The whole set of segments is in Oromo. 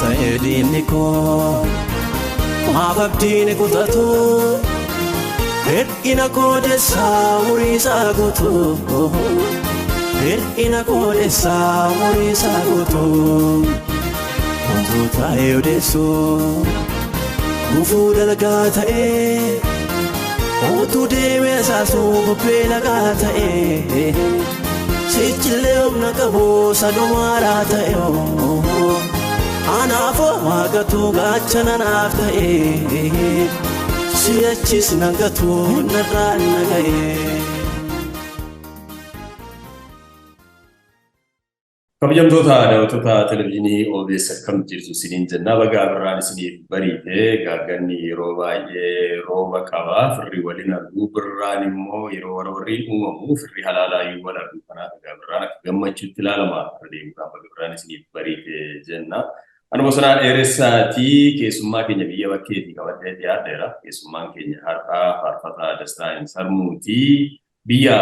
Ta'ee diinni koo maaf abdiin kutatu hir'ina koodessaa umurii isaa guutuu hir'ina koodessaa umurii isaa guutuu utuu taa'ee odeessuu gufuu dalgaa ta'ee utuu deemee saasuu bubbee lagaa ta'ee sichillee humna qabu sanumaadhaa ta'e. Anaafoo waaqatu gaachana naaf ta'e si'achis na gatu narraan na ga'e. Kabajamtoota daawwattoota televizyiinii OBS akkam jirtu isiniin jenna. Baga birraan isiniif bariite. Gaagganni yeroo baay'ee rooba qaba. Firri waliin argu. Birraan immoo yeroo warri uumamu firri halaalaayyuu wal argu. Kanaaf egaa birraan akka gammachuutti ilaalama. Irra deemuudhaan baga birraan isiniif bariite jenna. Ani Bosonaa Dheeressaatii keessummaa keenya biyya bakkeetii qabadhee dhiyaadheera. Keessummaan keenya har'aa Faarfataa Dastaa Hinsarmuuti. Biyya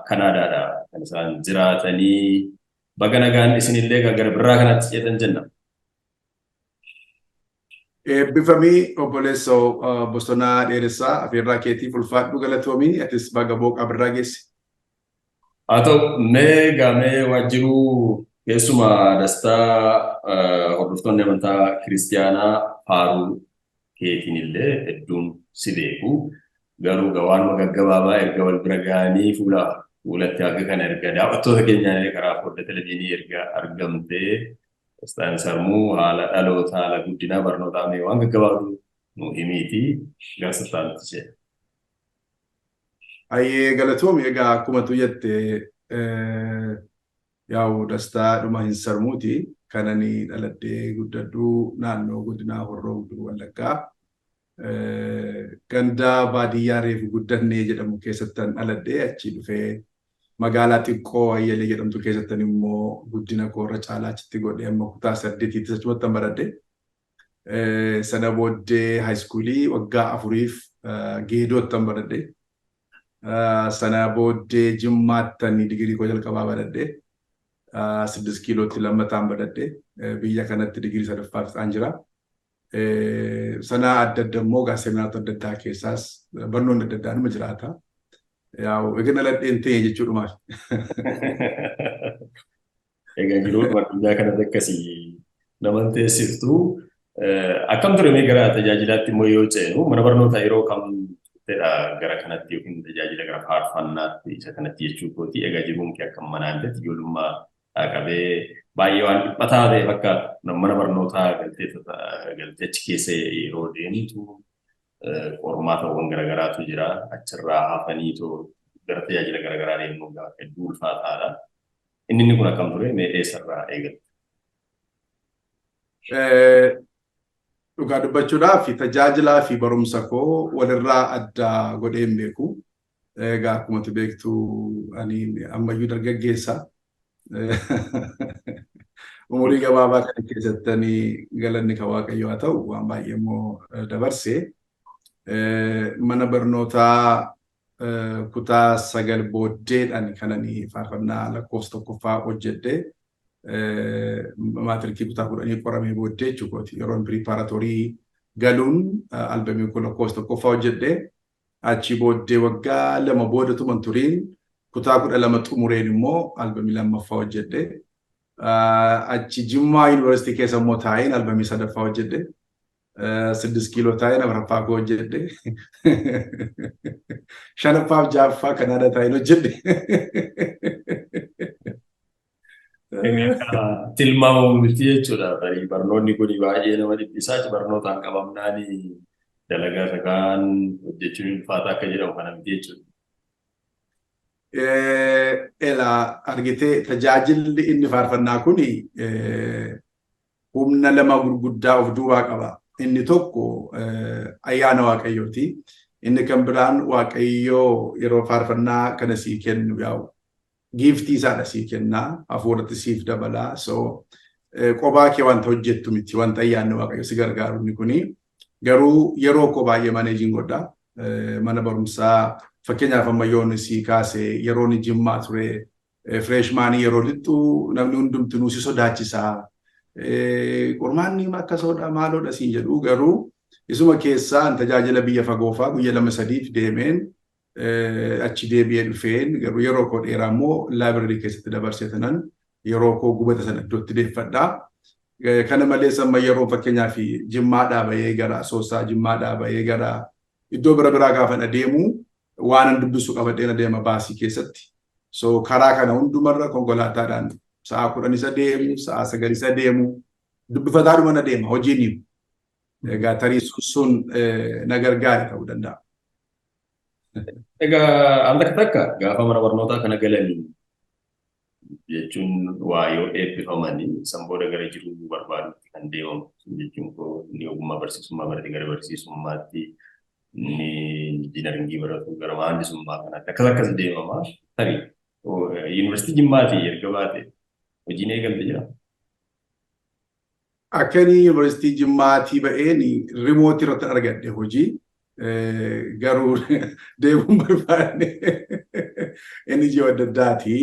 Kanaadaadha kan isaan jiraatanii. Baga nagaan isinillee gara birraa kanatti ceetan jenna. Eebbifamii obboleessoo Bosonaa Dheeressaa afeerraa keetiif ulfaadhu galatoomii atis baga booqaa birraa geesse. Haa ta'u mee gaamee waajjiruu keessumaa Dastaa hordoftoonni amantaa kiristiyaanaa faaruu keetiin illee hedduun si beeku. Garuu waanuma gaggabaabaa erga wal bira ga'anii fuula fuulatti haga kana erga daawwattoota keenyaan karaa fodda televizyiinii erga argamtee Dastaan Sarmuu haala dhaloota haala guddinaa barnootaa mee waan gaggabaabduu nu himiiti gara sirtaanitti ce'a. Ayyee galatoomi egaa akkuma tu jette yaa'u Dastaa dhuma hin sarmuuti kan ani dhaladhee guddadhu naannoo godinaa Horroo Guduruu Wallaggaa ganda baadiyyaa reefu guddannee jedhamu keessattan dhaladhee achii dhufee magaalaa xiqqoo Ayyalee jedhamtu keessattan immoo guddina koorra caalaa achitti godhee amma kutaa 8tti achumattan baradhe. Sana booddee haayiskuulii waggaa 4f Geedoottan baradhe. Sana booddee Jimmaattan digirii koo jalqabaa baradhe. 6 kiilootti lammataan baradhe. Biyya kanatti digirii sadaffaa fixaan jira. Sana adda adda immoo egaa seminaarota adda addaa keessaas barnoonni adda addaa numa jiraata. Yaa'u egaa dhaladheen ta'e jechuudhumaaf. Egaa jiruun addunyaa kanatti akkasii naman teessiftu. Akkam ture mee gara tajaajilaatti immoo yoo ceenu mana barnootaa yeroo kam turtedha gara kanatti yookiin tajaajila gara faarfannaatti isa kanatti jechuu kooti. Egaa jiruun kee akkam manaan jetti ijoollummaa qabee baay'ee waan dhiphataa ta'e fakkaata. Mana barnootaa galtee galtee achi keessa yeroo deemtu qormaatawwan garaagaraatu jira. Achirraa hafaniitoo gara tajaajila garaagaraa deemuun gaafa hedduu ulfaataadha. Inni kun akkam ture mee eessarraa eegalte? Dhugaa dubbachuudhaaf tajaajilaa fi barumsa koo walirraa adda godhee hin beeku. Egaa akkuma tu beektu ani ammayyuu dargaggeessa. Umurii gabaabaa kana keessatti ani galanni kan Waaqayyoo haa ta'u waan baay'ee immoo dabarse. Mana barnootaa kutaa 9 booddeedhaan kan ani faarfannaa lakkoofsa tokkoffaa hojjedhe. Maatirikii kutaa 10 qoramee booddee jechuudha. Yeroon piripaaratorii galuun albamii koo lakkoofsa tokkoffaa hojjedhe. Achii booddee waggaa 2 booda tuman turiin kutaa 12 xumureen immoo albamii lammaffaa hojjedhe. Achi Jimmaa Yuunivarsiitii keessa immoo taa'een albamii sadaffaa hojjedhe. 6 kiiloo taa'een afuraffaa koo hojjedhe. Shanaffaa fi ja'affaa Kanaadaa taa'een hojjedhe. Tilmaamamu miti jechuudha. Tarii barnoonni kun baay'ee nama dhiphisaa barnootaan qabamnaan dalagaa isa kaan hojjechuun ulfaataa akka jedhamu kana miti jechuudha. Elaa argitee tajaajilli inni faarfannaa kun humna lama gurguddaa of duubaa qaba. Inni tokko ayyaana Waaqayyooti. Inni kan biraan Waaqayyoo yeroo faarfannaa kana sii kennu yaa'u giiftii isaadha sii kennaa hafuuratti siif dabalaa. So qobaa kee wanta hojjettu miti wanta ayyaanni Waaqayyo si gargaaru inni kuni. Garuu yeroo koo baay'ee maneejiin godha. Mana barumsaa fakkeenyaaf amma yoon sii kaase yeroon Jimmaa ture fireeshmaanii yeroo lixxu namni hundumtinuu si sodaachisaa. Qormaanni akkasoodha, maaloodha siin jedhu. Garuu isuma keessaa tajaajila biyya fagoofaa guyya 2-3f deemeen achi deebi'ee dhufeen, garuu yeroo koo dheeraa immoo library keessatti dabarsee tanan yeroo koo gubata sana iddootti deeffadhaa. Kana malees amma yeroo fakkeenyaaf Jimmaadhaa bahee gara Asoosaa, Jimmaadhaa bahee gara iddoo bira biraa gaafa adeemu, waan dubbisu qabadheen adeema baasii keessatti. So karaa kana hundumarra konkolaataadhaan sa'a 10 isa deemu, sa'a 9 isa deemu, dubbifataadhuma adeema hojiin. Egaa tarii sun na gargaare ta'uu danda'a. Egaa al takka takka gaafa mana barnootaa kana galanii, jechuun waa yoo eebbifamanii, san booda gara jiruu barbaadutti kan deemamu, jechuun koo inni ogummaa barsiisummaa barate gara barsiisummaatti, inni injiinaringii baratu gara mahandisummaa kanaatti akkas akkas deemama. Tarii yuunivarsiitii Jimmaatii erga baate hojiin eegalte jira? Akka inni yuunivarsiitii Jimmaatii ba'een remote irratti argadhe hojii. Garuu deemuun barbaanne, inni ji'a adda addaati.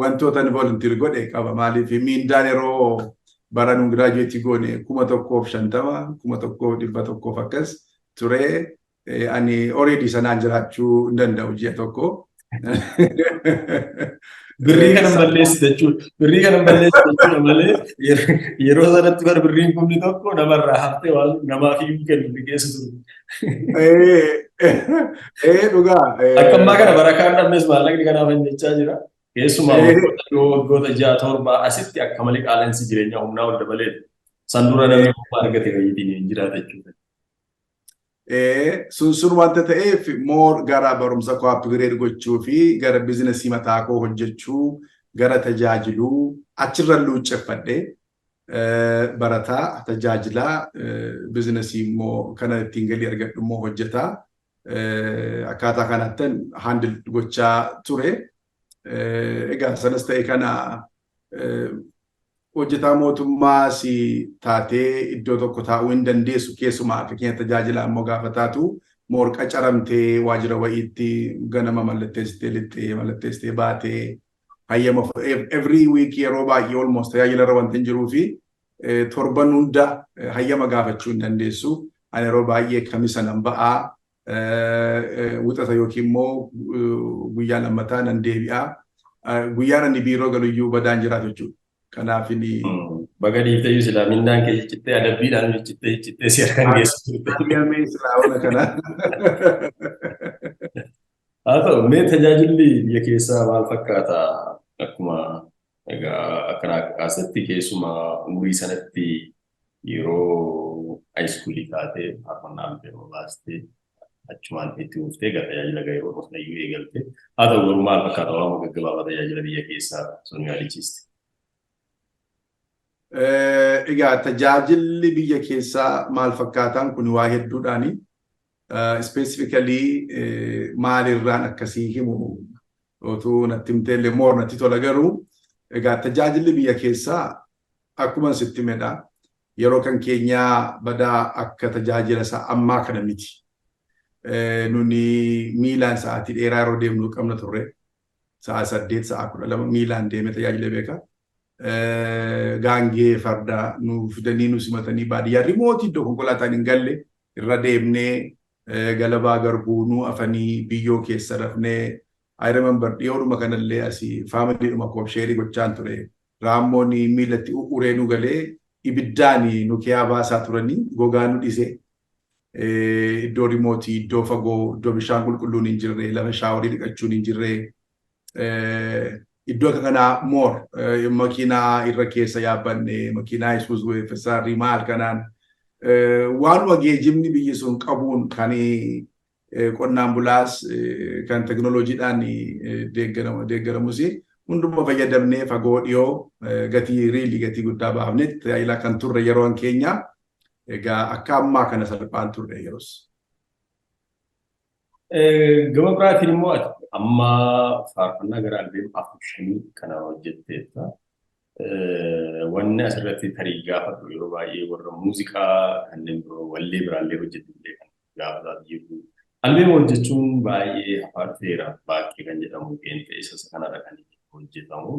Wantoota inni volunteer godhe qaba. Maaliif, miindaan yeroo bara nu graduate goone 1,050, 1,100 akkas ture. Ani already sanaan jiraachuu hin danda'u ji'a tokko. Birrii kana balleessite jechuudha. Birrii kana balleessite jechuudha malee yeroo sanatti bara birriin 1,000 namarraa haftee waan namaaf iyyuu kennu liqeessu ture. Ee, dhugaa. Akka ammaa kana barakaan dhabnes maallaqni kanaaf hin jechaa jira. Keessumaa waggoota 6-7 asitti akka malee qaala'insi jireenyaa humnaa ol dabaleetu. San dura namni humna argate wayyitiin hin jiraata jechuudha. Sun wanta ta'eef more gara barumsa koo upgrade gochuu fi gara business mataa koo hojjechuu, gara tajaajiluu achirra luucceffadhe. Barataa, tajaajilaa, business immoo kana ittiin galii argadhu immoo hojjetaa, akkaataa kanattan handle gochaa ture. Egaa sanas ta'e kana, hojjetaa mootummaa si taatee iddoo tokko taa'uu hin dandeessu. Keessumaa fakkeenya tajaajila immoo gaafa taatu, more qacaramtee waajjira wayiitti ganama mallatteessitee lixxee, mallatteessitee baatee, hayyama every week, yeroo baay'ee almost tajaajila irra wanta hin jiruu fi torban hunda hayyama gaafachuu hin dandeessu. Ani yeroo baay'ee kamisa nan ba'aa, wixata yookiin immoo guyyaa lammataa nan deebi'aa. Guyyaan ani biiroo galuyyuu badaan jiraatu jechuudha. Kanaaf inni Baga dhiiftee iyyuu silaa mindaan kee ciccittee, adabbiidhaan ciccittee ciccittee si harkaan geessu turte. Argamee silaa ona kana. Haa ta'u, mee tajaajilli biyya keessaa maal fakkaata? Akkuma egaa akkana kaasetti, keessumaa umurii sanatti yeroo high school taatee faarfannaa albema baastee, achumaan itti fuftee gara tajaajila yeroo dhufna iyyuu eegalte. Haa ta'u garuu maal fakkaata waan gaggabaabaa tajaajila biyya keessaa sun yaadachiiste? Egaa tajaajilli biyya keessaa maal fakkaataan kun waa hedduudhaani. Specifically maalirraan akkasii himu otuu natti himteellee more natti tola. Garuu egaa tajaajilli biyya keessaa akkuma sitti himedha. Yeroo kan keenyaa badaa akka tajaajila isaa ammaa kana miti. Nuni miilaan sa'aatii dheeraa yeroo deemnu qabna turre. Sa'a 8, sa'a 12 miilaan deemee tajaajila beeka. Gaangee fardaa nu fidanii nu simatanii, baadiyyaa remote iddoo konkolaataan hin galle irra deemnee, galabaa garbuu nu afanii, biyyoo keessa rafnee. I remember, dhiyoodhuma kanallee asii familydhuma koof share gochaan ture. Raammoon miilatti uree nu galee, ibiddaan nu kiyaa baasaa turanii, gogaa nu dhise. Iddoo remote, iddoo fagoo, iddoo bishaan qulqulluun hin jirre, lafa shower dhiqachuun hin jirre, iddoo akka kanaa more makiinaa irra keessa yaabbanne, makiinaa Isuzu FSR maal kanaan, waanuma geejibni biyyi sun qabuun, kan qonnaan bulaas kan teknooloojiidhaan deeggaramus hunduma fayyadamnee, fagoo dhiyoo gatii really gatii guddaa baafnee tajaajila kan turre yeroon keenya. Egaa akka ammaa kana salphaan turre yeroos. Gama biraatiin immoo amma faarfannaa gara albema 4-5 kana hojjetteetta. Wanni asirratti tarii gaafadhu, yeroo baay'ee warra muuziqaa kanneen biroo wallee biraallee hojjetu illee kan gaafataa jiru. Albema hojjechuun baay'ee hafaa dhufeera, baay'ee kan jedhamu qeenxee isa kanarra kan hojjetamu.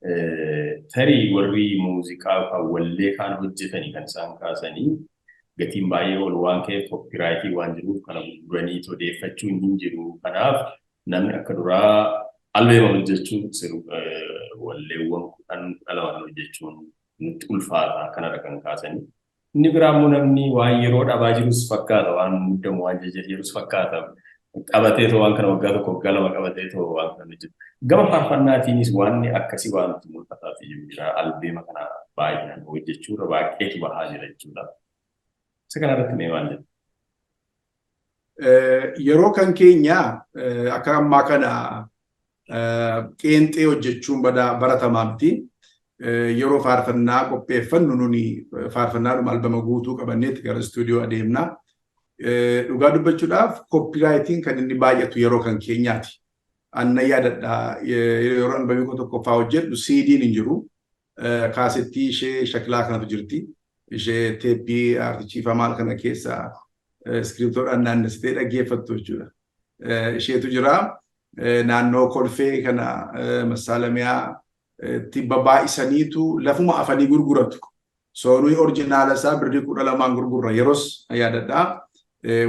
Tarii warri muuziqaa yookaan wallee kaan hojjetanii kan isaan kaasanii gatiin baay'ee ol waan ka'eef, copyright waan jiruuf, kana gurguranii odeeffachuun hin jiru. Kanaaf namni akka duraa albeema hojjechuun, walleewwan 10, 12 hojjechuun nutti ulfaata, kanadha kan kaasanii. Inni biraa immoo namni waan yeroo dhabaa jirus fakkaata, waan muddamu, waan jajjabeerus fakkaata. Qabateetoo waan kana waggaa 1, waggaa 2 qabateetoo waan kana hojjetu. Gama faarfannaatiinis waan akkasii waan nutti mul'ataa jiru jira. Albeema kana baay'inaan hojjechuurra baay'eetu bahaa jira jechuudha. Isa kanarratti mee maal jettu? Yeroo kan keenya akka ammaa kana qeenxee hojjechuun baratamaa miti. Yeroo faarfannaa qopheeffannu nuni faarfannaadhuma albama guutuu qabanneetti gara istuudiyoo adeemna. Dhugaa dubbachuudhaaf, copyrightiin kan inni baay'atu yeroo kan keenyaati. Anna yaadadha, yeroo albamii koo tokkoffaa hojjedhu CD'n hin jiru. Kaasettii ishee shaklaa kanatu jirti. Ishee teeppii aartichiifaa maal kana keessa iskiriptoodhaan naannessitee dhaggeeffattu jechuudha. Isheetu jira. Naannoo Kolfee kana, Massaalamiyaa itti babaa'isaniitu lafuma afanii gurguratu. So nuyi original isaa birrii 12n gurgurra yeroos yaadadha.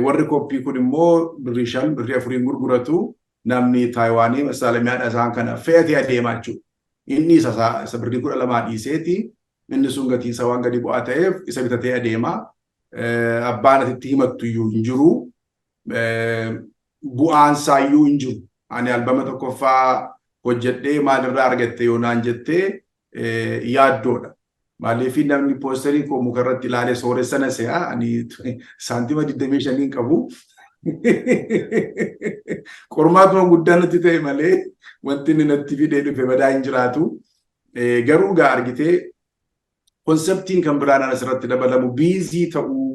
Warri copy kun immoo birrii 5, birrii 4n gurguratu. Namni Taayiwaanii Massaalamiyaadha isaan kana fe'atee adeemaa jechuudha. Inni isa birrii 12 dhiiseeti, inni sun gatiin isaa waan gadi bu'aa ta'eef isa bitatee adeema. Abbaan asitti himattu iyyuu hin jiru. Bu'aan isaa iyyuu hin jiru. Ani albama tokkoffaa hojjedhee maalirraa argatte yoo naan jettee, yaaddoodha. Maaliif, namni poosterii koo muka irratti ilaalee sooressa na se'a, ani saantima 25 qabu. Qormaatuma guddaa natti ta'e malee wanti inni natti fidee dhufe badaa hin jiraatu. Garuu gaa argitee, conceptiin kan biraan asirratti dabalamu busy ta'uu,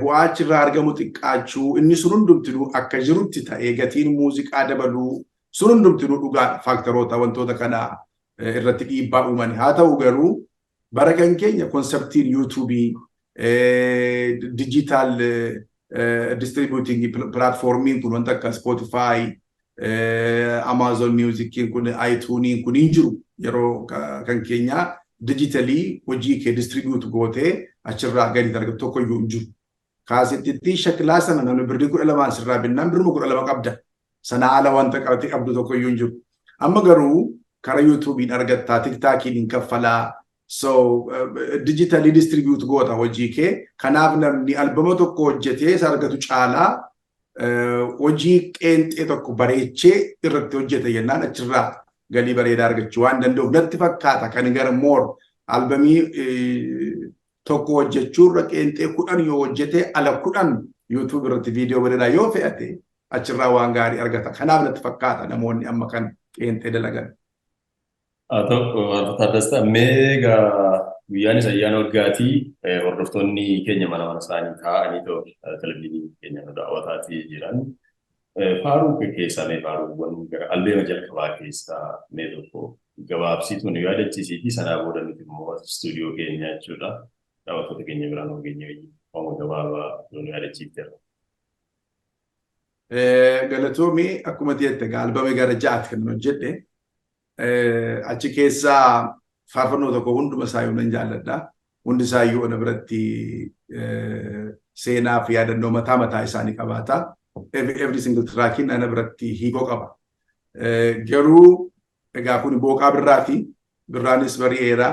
bu'aa achirraa argamu xiqqaachuu, inni sun hundumtinuu akka jirutti ta'ee, gatiin muuziqaa dabaluu sun hundumtinuu dhugaadha, factoroota wantoota kana irratti dhiibbaa uumani. Haa ta'u garuu, bara kan keenya conceptiin YouTubeii, digital distributing platformiin kun, wanta akka Spotify, Amazon Musiciin kun, iTunes kun hin jiru. Yeroo kan keenya digitalii hojii kee distribute gootee achirraa gadi argatu tokko iyyuu hin jiru. Kaasettiitti shaklaa sana namni birrii 12n sirraa binnaan birruma 12 qabda. Sana ala wanta qabatee qabdu tokko iyyuu hin jiru. Amma garuu karaa YouTubeiin argattaa, TikTokiin hin kaffalaa. So digitalii distribute goota hojii kee. Kanaaf namni albama tokko hojjetee isa argatu caalaa hojii qeenxee tokko bareechee irratti hojjete jennaan achirraa galii bareedaa argachuu waan danda'uuf natti fakkaata, kan gara more albamii tokko hojjechuurra qeenxee 10 yoo hojjete, ala 10 YouTube irratti viidiyoo bareedaa yoo fe'ate, achirraa waan gaarii argata. Kanaaf natti fakkaata namoonni amma kan qeenxee dalagan. Haa ta'u, Faarfataa Dastaa, mee egaa guyyaanis ayyaana waggaatii, hordoftoonni keenya mana mana isaanii taa'anii televizyiinii keenya nu daawwataatii jiran. Faaruu keessaa mee faaruuwwan gara albeema jalqabaa keessaa mee tokko gabaabsituu nu yaadachiisii fi sanaa booda nuti immoo istuudiyoo keenya jechuudha. Daawwattoota keenya biraan nu geenye wayii gabaabaa nu yaadachiifteerra. Galatoomii, akkuma jette albamii gara ja'aatti kan hojjedhe. Achi keessaa faarfannoo tokko hunduma isaayyuu nan jaalladha. Hundi isaayyuu ona biratti seenaa fi yaadannoo mataa mataa isaanii qabaata. Every single trackiin ana biratti hiikoo qaba. Garuu egaa kun booqaa birraati. Birraanis bari'eera.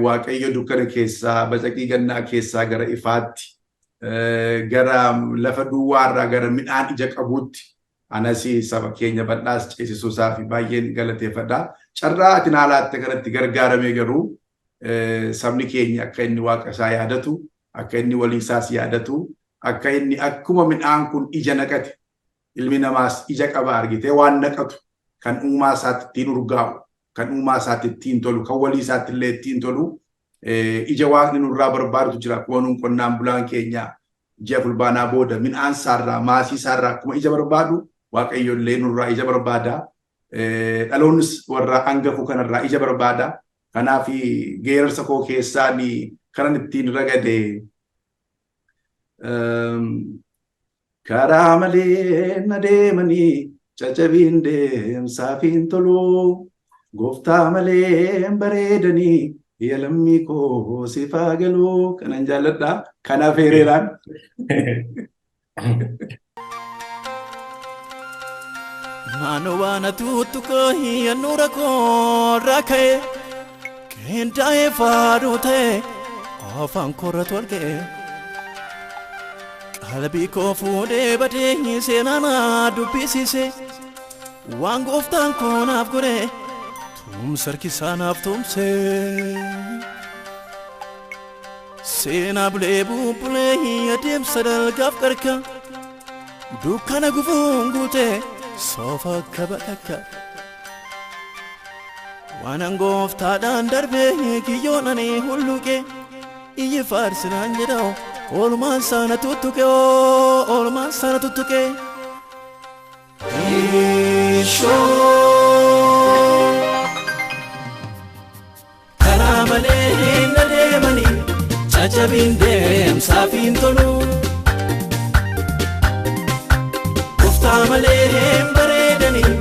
Waaqayyo dukkana keessaa, bacaqii gannaa keessaa gara ifaatti, gara lafa duwwaarraa gara midhaan ija qabuutti anas saba keenya bal'aas ceesisuu isaa fi baay'een galateeffadha. Carraa ati naa laatte kanatti gargaaramee garuu sabni keenya akka inni Waaqa isaa yaadatu, akka inni walii isaas yaadatu, akka inni akkuma midhaan kun ija naqate, ilmi namaas ija qaba argitee, waan naqatu, kan uumaa isaatti ittiin urgaa'u, kan uumaa isaatti ittiin tolu, kan walii isaatti illee ittiin tolu, ija Waaqni nurraa barbaadutu jira. Akkuma nuun qonnaan bulaan keenya ji'a Fulbaanaa booda midhaan isaarraa, maasii isaarraa akkuma ija barbaadu, Waaqayyo illee nurraa ija barbaada. Dhaloonnis warra hangafu kanarraa ija barbaada. Kanaaf geerarsa koo keessaan kanan ittiin ragade. Karaa malee na deemanii cacabiin deemsaaf hin tolu. Gooftaa malee hin bareedanii yaa lammii koo siifaa galuu kanan jaalladha. Kanaaf hiriiraan. Naannoo waan tuttuqaa handhuura koorraa ka'e qindaa'ee faaduu ta'e afaan korra tolga'e. Qalbii koo fuudhee badee seenaa na dubbisiise waan gooftaan koo naaf godhe tumsa harkisaa naaf tumse. Seenaa bulee bubbulee adeemsa dalgaaf qarka dukkana gufuun guute soofa akka bakakka. Waanan gooftaadhaan darbee kiyyoon ani hulluqe iyyi faarsinaan jedhao oolmaan saana tuttuqe oolmaan saana tuttuqe. Ishoo karaa malee hin adeemanii cacabiin deemsaaf hin tolu. Gooftaa malee hin bareedanii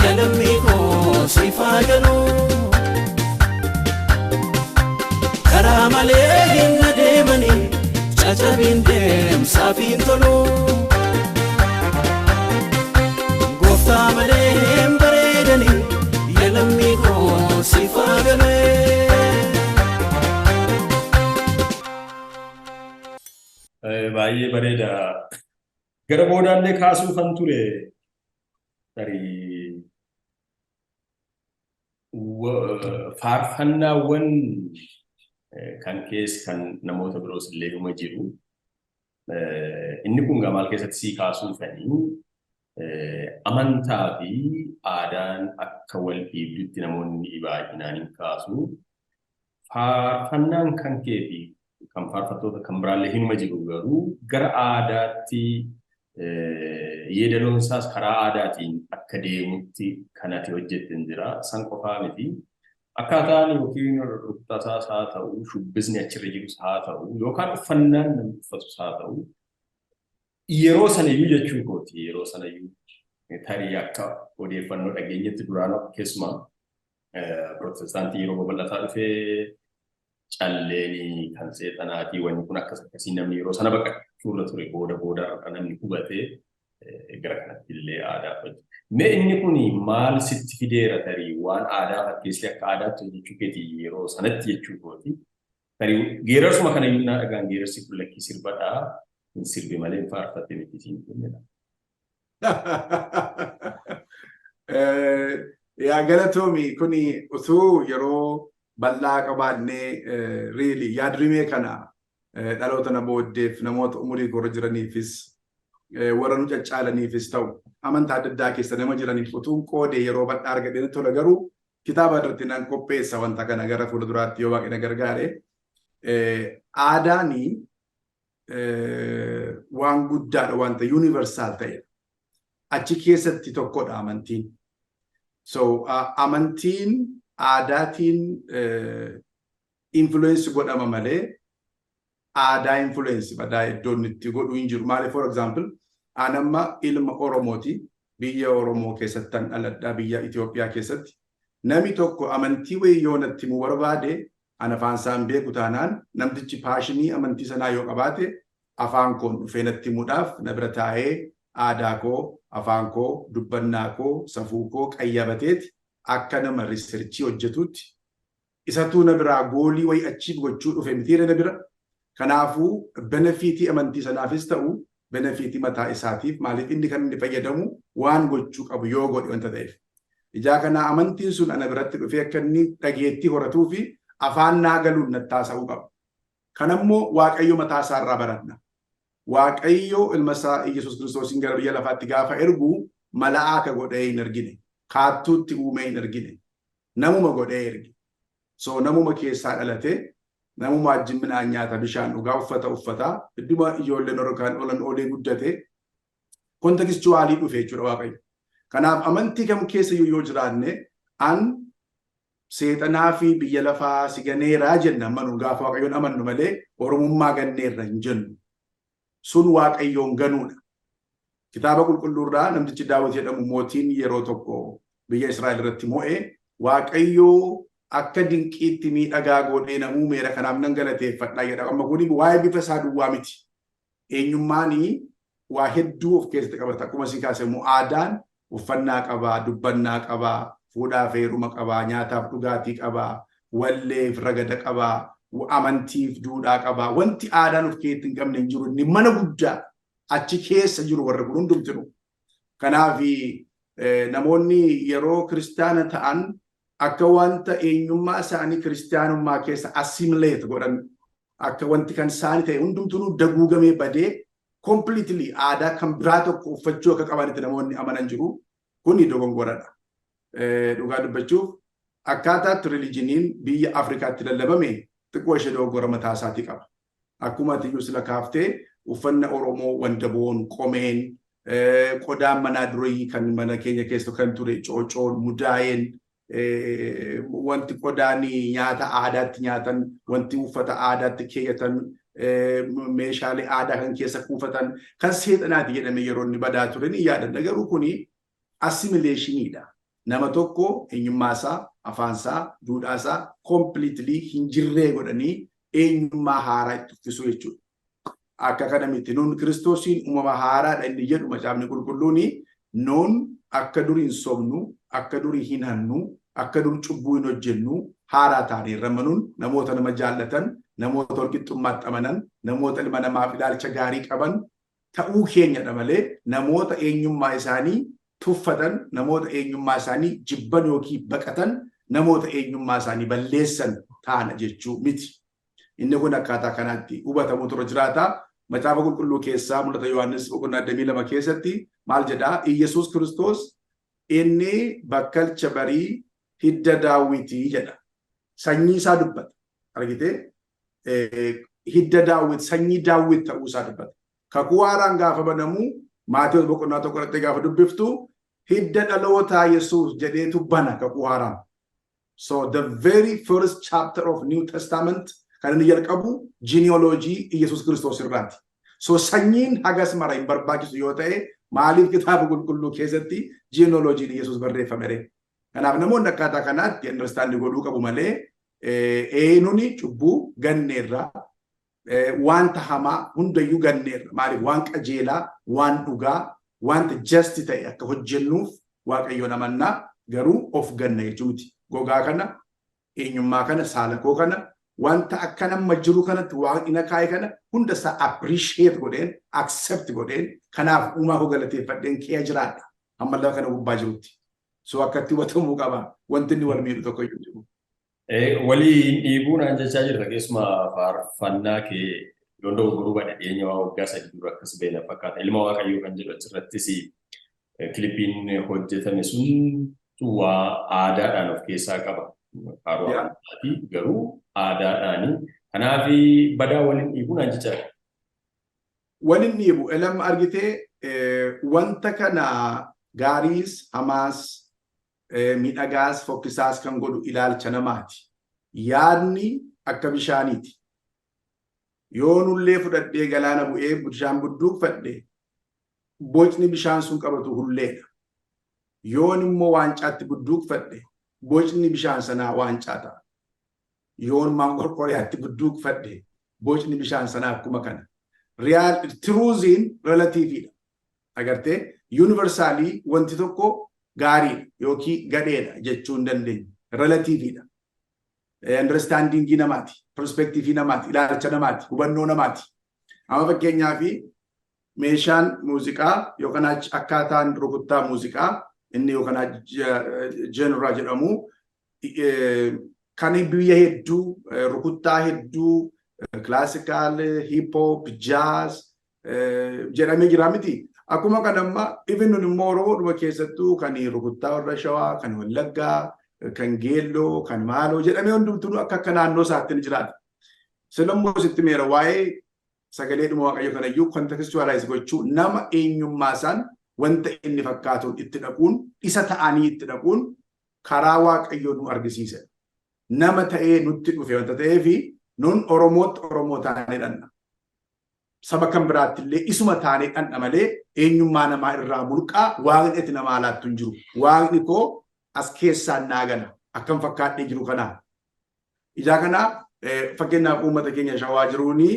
yaa lammii koo siifaa galuu. Karaa malee hin adeemanii cacabiin deemsaaf hin tolu. Gooftaa malee hin bareedanii yaa lammii koo siifaa galuu. Baay'ee bareeda. Gara boodaallee kaasuufan ture. Tarii faarfannaawwan kan keessa kan namoota biroos illee dhuma jiru. Inni kun maal keessatti sii kaasuufanii amantaa fi aadaan akka wal dhiibdutti namoonni baay'inaan hin kaasu. Faarfannaan kan kee fi kan faarfattoota kan biraallee hinuma jiru garuu gara aadaatti yeedaloon isaas karaa aadaatiin akka deemutti kan ati hojjette hin jira. San qofaa miti. Akkaataan yookiin rukuttaasaas haa ta'u, shubbisni achirra jirus haa ta'u, yookaan uffannaan namni uffatus haa ta'u, yeroo sanayyuu jechuu kooti. Yeroo sanayyuu tarii akka odeeffannoo dhageenyetti duraan keessumaa Pirootestaantii yeroo babal'ataa dhufee calleen kan seexanaatii wanni kun akkas akkasii namni yeroo sana baqachuurra ture booda booda namni hubatee gara kanatti illee aadaa hojjeta. Mee inni kun maal sitti fideera tarii waan aadaa fakkeessee akka aadaatti hojjechuu keetii yeroo sanatti jechuu kooti. Tarii geerarsuma kana iyyuu naa dhagaan geerarsi kun lakkii sirbadhaa hin sirbe malee hin faarfatte miti siin kennina. Yaa galatoomi, kuni utuu yeroo bal'aa qabaannee really yaadrimee kana dhaloota na booddeef, namoota umurii korra jiraniifis, warra nu caccaalaniifis ta'u, amantaa adda addaa keessa nama jiraniif utuun qoodee yeroo bal'aa argadhee natti tola, garuu kitaaba irratti nan qopheessa wanta kana gara fuulduraatti yoo Waaqni na gargaare. Aadaanii waan guddaadha, wanta universal ta'edha. Achi keessatti tokkodha amantiin. So amantiin aadaatiin influence godhama malee aadaa influence badaa iddoon itti godhu hin jiru. Maaliif, for example, an amma ilma Oromooti. Biyya Oromoo keessattan dhaladhaa, biyya Itoophiyaa keessatti. Namni tokko amantii wayii yoo natti himuu barbaade, an afaan isaan beeku taanaan, namtichi passion amantii sanaa yoo qabaate, afaan koon dhufee natti himuudhaaf na bira taa'ee aadaa koo, afaan koo, dubbannaa koo, safuu koo qayyabateeti akka nama research hojjetutti isatuu na biraa goal wayii achiif gochuu dhufe mitiire na bira. Kanaafuu benefit amantii sanaafis ta'u benefit mataa isaatiif, maaliif inni kan inni fayyadamu waan gochuu qabu yoo godhe wanta ta'eef. Ijaa kanaa amantiin sun ana biratti dhufee akka inni dhageettii horatuu fi afaan naa galuun nattaasa'uu qaba. Kanammoo Waaqayyo mataa isaarraa baranna. Waaqayyo ilma isaa Iyyasuus Kiristoosiin gara biyya lafaatti gaafa ergu mala'aaka godhee hin ergine. Kaattuutti uumee hin ergine. Namuma godhee erge. So namuma keessaa dhalate, namuma wajjin midhaan nyaata, bishaan dhugaa, uffata uffataa, idduma ijoolleen yookaan olan oolee guddate, contextually dhufe jechuudha Waaqayyo. Kanaaf amantii kam keessa yoo jiraanne, an seexanaa fi biyya lafaa si ganeeraa jenna ammanu gaafa Waaqayyoon amannu malee Oromummaa ganneerra hin jennu. Sun Waaqayyoon ganuudha. Kitaaba qulqulluurraa namtichi Daawit jedhamu mootiin yeroo tokko biyya Israa'el irratti mo'ee Waaqayyoo akka dinqiitti miidhagaa godhee na uumeera, kanaaf nan galateeffadha jedha. Amma kuni waa'ee bifa isaa duwwaa miti. Eenyummaanii waa hedduu of keessatti qabata. Akkuma si kaase immoo aadaan uffannaa qabaa, dubbannaa qabaa, fuudhaaf heeruma qabaa, nyaataaf dhugaatii qabaa, walleef ragada qabaa, amantiif duudhaa qabaa. Wanti aadaan of keessatti hin qabne hin jiru. Inni mana guddaa achi keessa jiru warri kun hundumtinu. Kanaaf namoonni yeroo kiristaana ta'an akka wanta eenyummaa isaanii kiristaanummaa keessa assimilate godhan, akka wanti kan isaanii ta'e hundumtuu daguugamee badee completely aadaa kan biraa tokko uffachuu akka qabanitti namoonni amanan jiru. Kuni dogongoradha. Dhugaa dubbachuuf, akkaataatti religioniin biyya Afrikaatti lallabame xiqqoo ishee dogoggora mataa isaatii qaba. Akkuma ati iyyuu sila kaaftee, uffanna Oromoo, wandaboon, qomeen, qodaan manaa durii kan mana keenya keessa kan ture, coocoon, mudaayeen, wanti qodaan nyaata aadaatti nyaatan, wanti uffata aadaatti keeyyatan, meeshaalee aadaa kan keessa kuufatan kan seexanaati jedhame yeroo inni badaa ture ni yaadanna. Garuu kuni assimilationiidha. Nama tokko eenyummaasaa, afaansaa, duudhaasaa completely hin jirree godhanii eenyummaa haaraa itti uffisuu jechuudha. Akka kana miti. Nuun Kiristoosiin uumama haaraadha inni jedhu Macaafni Qulqulluuni. Nuun akka durii hin sobnu, akka durii hin hannu, akka dur cubbuu hin hojjennu, haaraa taaneerra. Manuun namoota nama jaallatan, namoota walqixxummaatti amanan, namoota ilma namaaf ilaalcha gaarii qaban ta'uu keenyadha malee namoota eenyummaa isaanii tuffatan, namoota eenyummaa isaanii jibban yookiin baqatan, namoota eenyummaa isaanii balleessan taana jechuu miti. Inni kun akkaataa kanaatti hubatamu tura jiraata. Macaafa Qulqulluu keessaa Mul'ata Yohaannis boqonnaa 22 keessatti maal jedhaa? Iyyasuus Kiristoos inni bakkalcha barii, hidda Daawwitii jedha. Sanyii isaa dubbata. Argitee, hidda Daawwit, sanyii Daawwit ta'uu isaa dubbata. Kakuu Haaraan gaafa banamu, Maatewos boqonnaa 1 irratti gaafa dubbiftu, hidda dhalootaa Yesuus jedheetu bana Kakuu Haaraan. So the very first chapter of New Testament kan inni jalqabu genealogy Yesuus Kiristoos irraati. So sanyiin hagas mara hin barbaachisu yoo ta'e, maaliif Kitaaba Qulqulluu keessatti genealogy Yesuus barreeffame ree? Kanaaf namoonni akkaataa kanaatti understand godhuu qabu malee eenyuni cubbuu ganneerra, wanta hamaa hundayyuu ganneerra. Maaliif? Waan qajeelaa, waan dhugaa, wanta just ta'e akka hojjennuuf Waaqayyoon amannaa, garuu of ganna jechuu miti. Gogaa kana, eenyummaa kana, saala koo kana, wanta akka nama jiru kanatti Waaqni na kaa'e kana hunda isaa appreciate godheen, accept godheen, kanaaf uumaa koo galateeffadheen kee jiraadha. Hamma lafa kana gubbaa jirutti. So akkatti hubatamuu qaba. Wanti inni wal miidhu tokko iyyuu jiru. Walii dhiibuu naan jechaa jirta. Keessumaa faarfannaa kee yoon dogoggoruu baadhe dhiyeenya waa waggaa 3 dura akkas beena fakkaata. Ilma Waaqayyoo kan jedhu achirrattis kilippiin hojjetame sun waa aadaadhaan of keessaa qaba. Faaruu amantaati garuu aadaadhaani. Kanaaf badaa waliin dhiibuu naan jechaa jirta. Waliin dhiibu. Elam argitee, wanta kana gaariis hamaas, miidhagaas fokkisaas kan godhu ilaalcha namaati. Yaadni akka bishaaniiti. Yoo nullee fudhadhee galaana bu'ee bishaan budduuqfadhe, bocni bishaan sun qabatu hulleedha. Yoon immoo waancaatti budduuqfadhe, bocni bishaan sanaa waancaa ta'a. Yoon maanqorqoriyaatti budduuqfadhe, bocni bishaan sanaa akkuma kana. Real truthiin relativeiidha. Agartee, universalii wanti tokko gaariidha yookiin gadheedha jechuu hin dandeenyu. Relativeiidha. Understandingii namaati, perspectiveii namaati, ilaalcha namaati, hubannoo namaati. Amma fakkeenyaaf meeshaan muuziqaa yookaan akkaataan rukuttaa muuziqaa inni yookaan genre jedhamu kan biyya hedduu, rukuttaa hedduu, classical, hip hop, jazz jedhamee jira miti. Akkuma kana amma even nun immoo Oromoodhuma keessattuu kan rukuttaa warra Shawaa, kan Wallaggaa, kan Geelloo, kan Maaloo jedhamee hundumtuu akka naannoo isaatti ni jiraata. Silammoo sitti meera, waa'ee sagalee dhuma Waaqayyo kanayyuu contextualize gochuu, nama eenyummaa isaan wanta inni fakkaatuun itti dhaquun, isa ta'anii itti dhaquun karaa Waaqayyoo nu argisiise. Nama ta'ee nutti dhufe wanta ta'eefi nun Oromootti Oromoo taanee dhanna. Saba kan biraatti illee isuma taanee dhanna malee eenyummaa namaa irraa mulqaa waaqni itti namaa laattu hin jiru. Waaqni koo as keessaan naa gala. Akkam fakkaadhee jiru kanaa. Ijaa kanaa fakkeenyaaf uummata keenya Shawaa jiruuni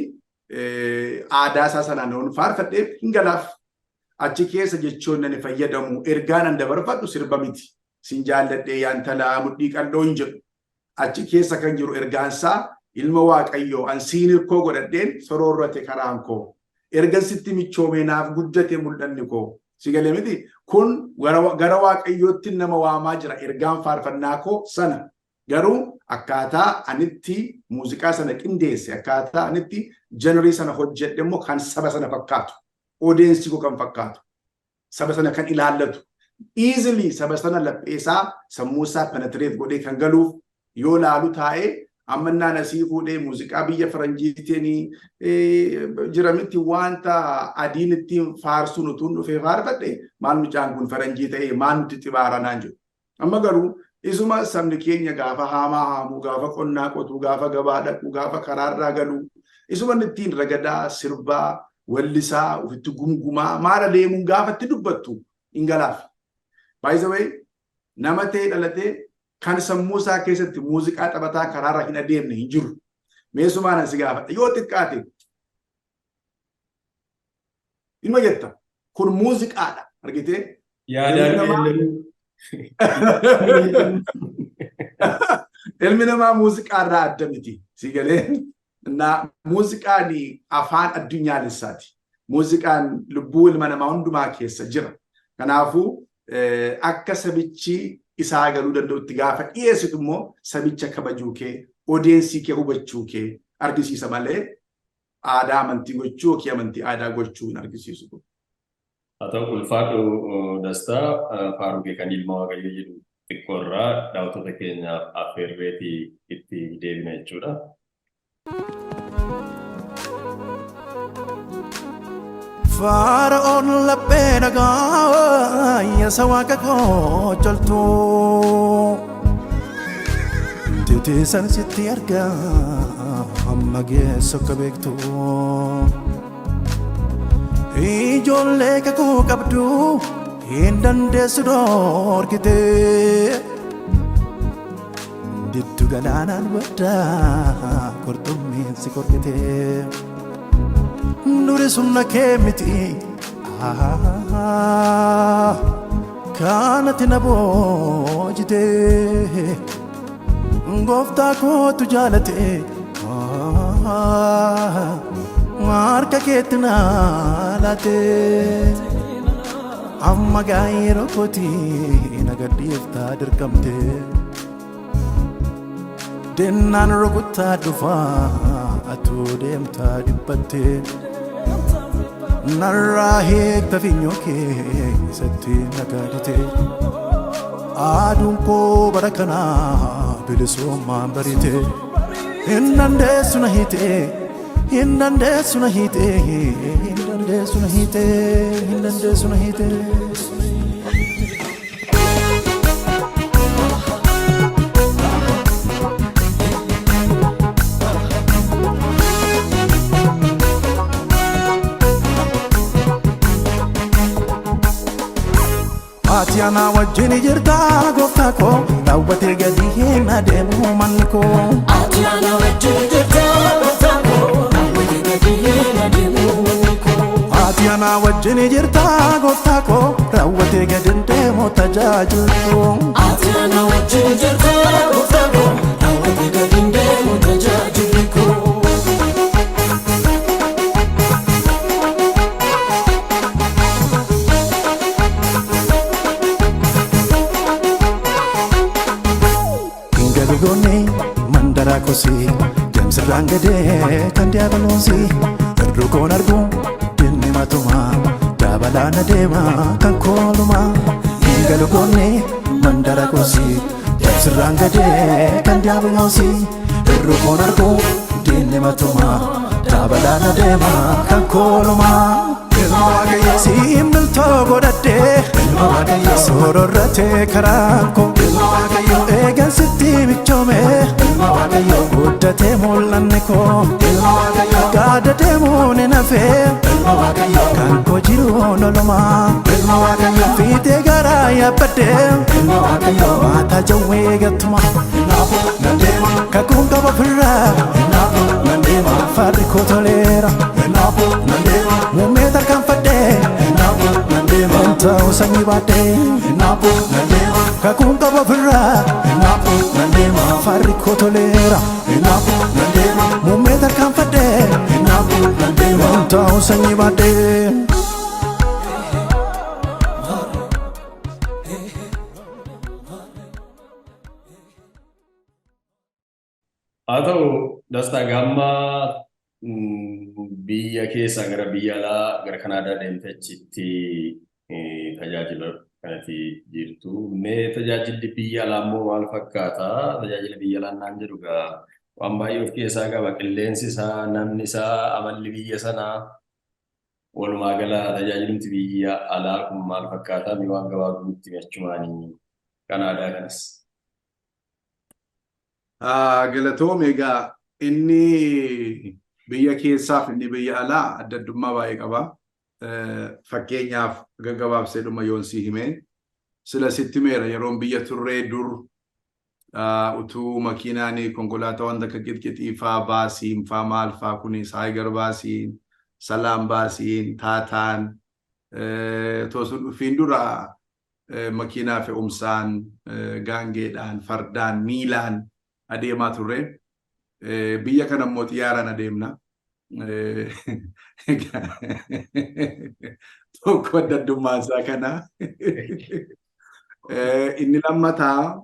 aadaa isaa sanaan yoon faarfadheef hin galaaf. Achi keessa jechoonni ani fayyadamu, ergaan an dabarfadhu sirba miti. Sin jaalladhee yaa intalaa mudhii qal'oo hin jedhu. Achi keessa kan jiru ergaansaa, ilma Waaqayyoo an siin hirkoo godhadheen soroorrate karaan koo. Ergan sitti michoomee naaf guddate mul'anni koo. Si galee miti? Kun gara Waaqayyootti nama waamaa jira ergaan faarfannaa koo sana. Garuu akkaataa anitti muuziqaa sana qindeesse, akkaataa anitti genre sana hojjedhe immoo kan saba sana fakkaatu, audience koo kan fakkaatu, saba sana kan ilaallatu, easily saba sana lapheesaa sammuusaa penetrate godhee kan galuuf yoo laalu taa'ee, amma innaan asii fuudhee muuziqaa biyya faranjiitiin jira miti, wanta adiin ittiin faarsuun utuun dhufee faarfadhe, maal mucaan kun faranjii ta'ee maal nuti xibaara naan jedhu. Amma garuu isuma sabni keenya gaafa haamaa haamuu, gaafa qonnaa qotuu, gaafa gabaa dhaqu, gaafa karaarraa galuu, isuma inni ittiin ragadaa, sirbaa, wallisaa, ofitti gumgumaa, maala deemuun gaafa itti dubbattu hin galaaf. By the way, nama ta'e dhalatee kan sammuu isaa keessatti muuziqaa taphataa karaarra hin adeemne hin jiru. Meesumaan si gaafadha. Yoo xiqqaate ilma jetta. Kun muuziqaadha. Argitee? Yaadaan Ilmi namaa muuziqaa irraa adda miti. Si galee? Na muuziqaan afaan addunyaalessaati. Muuziqaan lubbuu ilma namaa hundumaa keessa jira. Kanaafuu akka sabichi isaa galuu danda'utti gaafa dhiyeessitu immoo sabicha kabajuu kee, audience kee hubachuu kee argisiisa malee aadaa amantii gochuu yookiin amantii aadaa gochuu hin argisiisu. Haa ta'u, ulfaadhu Dastaa, faaruu kee kan ilma Waaqayyoo jedhu xiqqoo irraa daawwattoota keenyaaf affeerreetii itti deebina jechuudha. Fara'oon laphee dhagaa yasa waaqa koo coltuu titiisan sitti argaa amma geessu akka beektu, ijoollee kakuu qabdu hin dandeessu dhoorkite, diddu galaanaan baddaa qurxummiin si qorkite. Duri sumna kee miti kanatti na boojite, gooftaa kootu jaalate harka keetti na laate. Amma gaa yeroo kooti na gadhiiftaa dirqamte, dennaan rukuttaa dhufaa atuu deemtaa dhiphatte, narraa hiikta finyoo kee isatti nagaadite. Aduun koo bara kanaa bilisummaan bariite, hin dandeessu na hiite, hin dandeessu na hiite, hin dandeessu na hiite, hin dandeessu na hiite. Ati ana wajjin jirta gooftaa koo, raawwatee gadi hin adeemu manni koo. Ati ana wajjin jirta gooftaa koo, raawwatee gadi hin adeemu manni koo. Ati ana wajjin jirta gooftaa koo, raawwatee gadi hin deemu tajaajilli koo. Ati ana wajjin jirta gooftaa koo, raawwatee gadi hin deemu tajaajilli koo. Hin galugoonni mandaraa kosii deemsirraan gadee kan diiyaabiloosii, irru koon argu dinni matuma dabalaan adeema kan kooluma. Hin galugoonni mandara kosii deemsirraan gadee kan diiyaabiloosii, irru koon argu dinni matuma dabalaan adeema kan kooluma. Ilma Waaqayyoo siin miltoo godhadhee sororratee karaan koo, eegan sitti michoome guddatee mul'anni koo, gaada deemuun hin hafee. Ilma Waaqayyoo. Kan koo jiruun olumaa. Ilma Waaqayyoo. Fiixee garaa yaabbadhee. Ilma Waaqayyoo. Maataa jawwee gattuma. Hinaafu nan deema. Kakuun qaba ofirraa. Hinaafu nan deema. Farri koo toleera. Hinaafu nan deema. Muummee tarkaanfadhee. Hinaafu nan deema. Hin ta'u sanyii baadhee. Hinaafu nan deema. Kakuun qaba ofirraa. Hinaafu nan deema. Farri koo toleera. Hinaafu nan deema. Muummee tarkaanfadhee. Hinaafu nan deema. Hin ta'u sanyii baadhee. Haa ta'u Dastaa gammaa biyya keessaa gara biyya alaa gara Kanaadaa deemtee achitti tajaajila kanatti jirtu. Mee tajaajilli biyya alaa immoo maal fakkaata? Tajaajila biyya alaa naan jedhu egaa waan baay'ee of keessaa qaba. Qilleensi isaa, namni isaa, amalli biyya sanaa. Walumaa gala tajaajilumti biyya alaa kun maal fakkaata? Mee waan gabaabumatti achumaanii Kanaadaa kanas. Galatoom, egaa inni biyya keessaaf inni biyya alaa adda addummaa baay'ee qaba. Fakkeenyaaf gaggabaabsee dhuma yoon si hime, sila sitti meera, yeroon biyya turree dur utuu makiinaan konkolaataa wanta akka qixqixii faa, baasiin faa, maal faa kunis, Higer baasiin, Salaam baasiin, Taataan otoo sun dhufiin dura makiinaa fe'umsaan, gaangeedhaan, fardaan, miilaan adeemaa turre. Biyya kana immoo xiyyaaraan adeemna. Tokko adda addummaan isaa kana. Inni lammataa,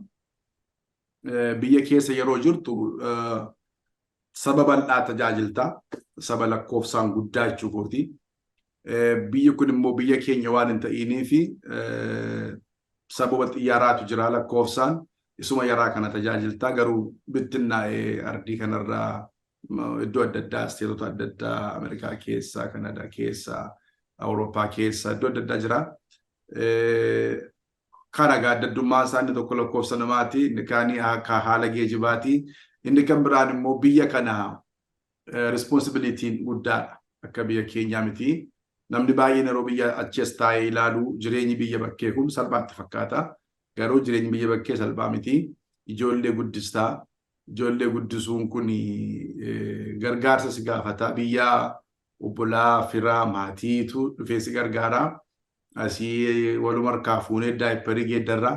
biyya keessa yeroo jirtu saba bal'aa tajaajilta. Saba lakkoofsaan guddaa jechuu kooti. Biyyi kun immoo biyya keenya waan hin ta'iniif sababa xiyyaaraatu jira lakkoofsaan. Isuma yaraa kana tajaajilta, garuu bittinnaa'ee ardii kanarraa iddoo adda addaa, isteetota adda addaa, Ameerikaa keessa, Kanadaa keessa, Awurooppaa keessa, iddoo adda addaa jira. Kana egaa adda addummaan isaa inni tokko lakkoofsa namaati, inni kaanii akka haala geejibaati. Inni kan biraan immoo biyya kana responsibilityn guddaadha. Akka biyya keenyaa miti. Namni baay'een yeroo biyya achi as taa'ee ilaalu jireenyi biyya bakkee kun salphaatti fakkaata. Garuu jireenyi biyya bakkee salphaa miti. Ijoollee guddistaa. Ijoollee guddisuun kun gargaarsa si gaafata. Biyya obbolaa, firaa, maatiitu dhufee si gargaara. Asii waluma harkaa fuunee diaperii geeddarra.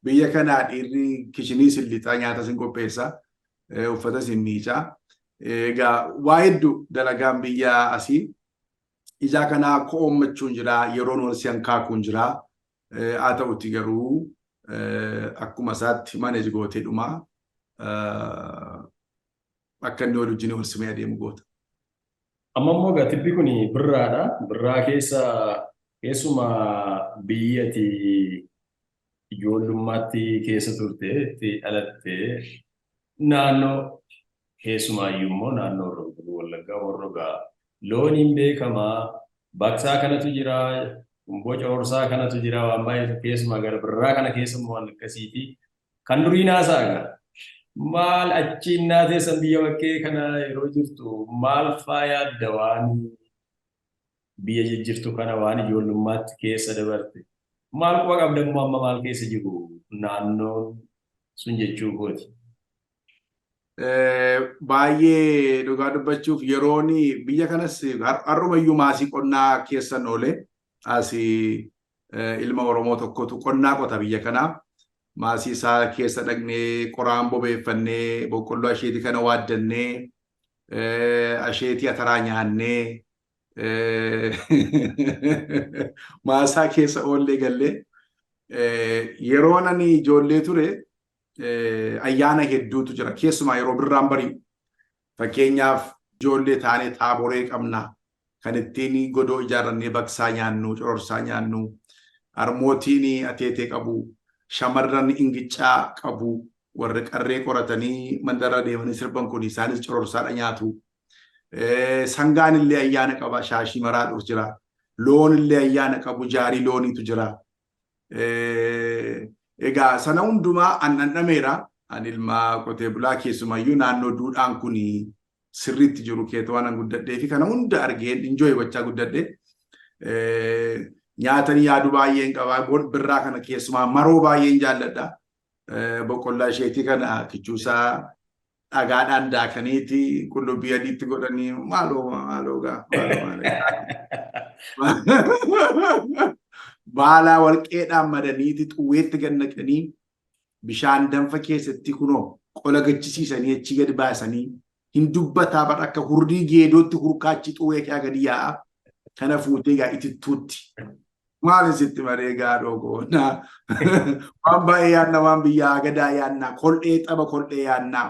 Biyya kanaa dhiirri kitchenii sin lixaa, nyaata sin qopheessa, uffata sin miicaa. Egaa waa hedduu dalagaan biyya asii. Ijaa kanaa ko'oommachuun jira, yeroon wal si hankaakuun jira. Haa ta'uti garuu akkuma isaatti manage gootee dhuma akka inni wal wajjin wal simee adeemu goota. Amma immoo egaa tibbi kun birraadha. Birraa keessa keessumaa biyyi ati ijoollummaatti keessa turte, itti dhalatte, naannoo keessumaayyuu immoo naannoo Horroo Guduruu Wallaggaa, Horrogaa looniin beekamaa, baqsaa kanatu jira, boca horsaa kanatu jira, waan baay'eetu keessumaa gara birraa kana keessa immoo waan akkasiiti. Kan durii naasaa egaa. Maal achiin naateessan biyya bakkee kana yeroo jirtu maal faa yaadda, waan biyya jijjirtu kana, waan ijoollummaatti keessa dabarte? Maal quba qabda immoo amma maal keessa jiru naannoon sun jechuu kooti? Baay'ee dhugaa dubbachuuf yeroon biyya kanas har'umayyuu maasii qonnaa keessan oole. Asii ilma Oromoo tokkotu qonnaa qota biyya kanaa. Maasii isaa keessa dhaqnee qoraan bobeeffannee, boqqolloo asheetii kana waaddannee, asheetii ataraa nyaannee, maasaa keessa oollee gallee. Yeroo ani ijoollee ture ayyaana hedduutu jira, keessumaa yeroo birraan bari'u. Fakkeenyaaf ijoollee taanee taaboree qabna, kan ittiin godoo ijaarrannee baqsaa nyaannu, cororsaa nyaannu. Harmootiin ateetee qabu, shamarran ingiccaa qabu, warri qarree qoratanii mandara deemanii sirban kun isaanis cororsaadha nyaatu. Sangaan illee ayyaana qaba, shaashii maraadhuuf jira. Loon illee ayyaana qabu, jaarii looniitu jira. Egaa sana hundumaa an dhandhameera. An ilma qotee bulaa, keessumayyuu naannoo duudhaan kun sirriitti jiru keessa waan guddadhee fi kana hunda argeen enjoy gochaa guddadhe. Nyaatanii yaaduu baay'een qabaa. Birraa kana keessumaa maroo baay'een jaalladha. Boqqollaa isheetii kana kichuusaa dhagaadhaan daakaniiti qullubbii adiitti godhanii, maaloo maaloo gaa maaloo. Baalaa warqeedhaan madaniiti xuwweetti gad naqanii, bishaan danfa keessatti kunoo qola gachisiisanii, achi gadi baasanii hin dubbataa bara akka hurrii geedootti hurkaachi xuwwee kee gadi yaa'a. Kana fuutee gaa itittuutti. Maal sitti maree gaa dhogoona. Waan baay'ee yaadna, waan biyyaa gadaa yaadna, kol'ee, tapha kol'ee yaadna.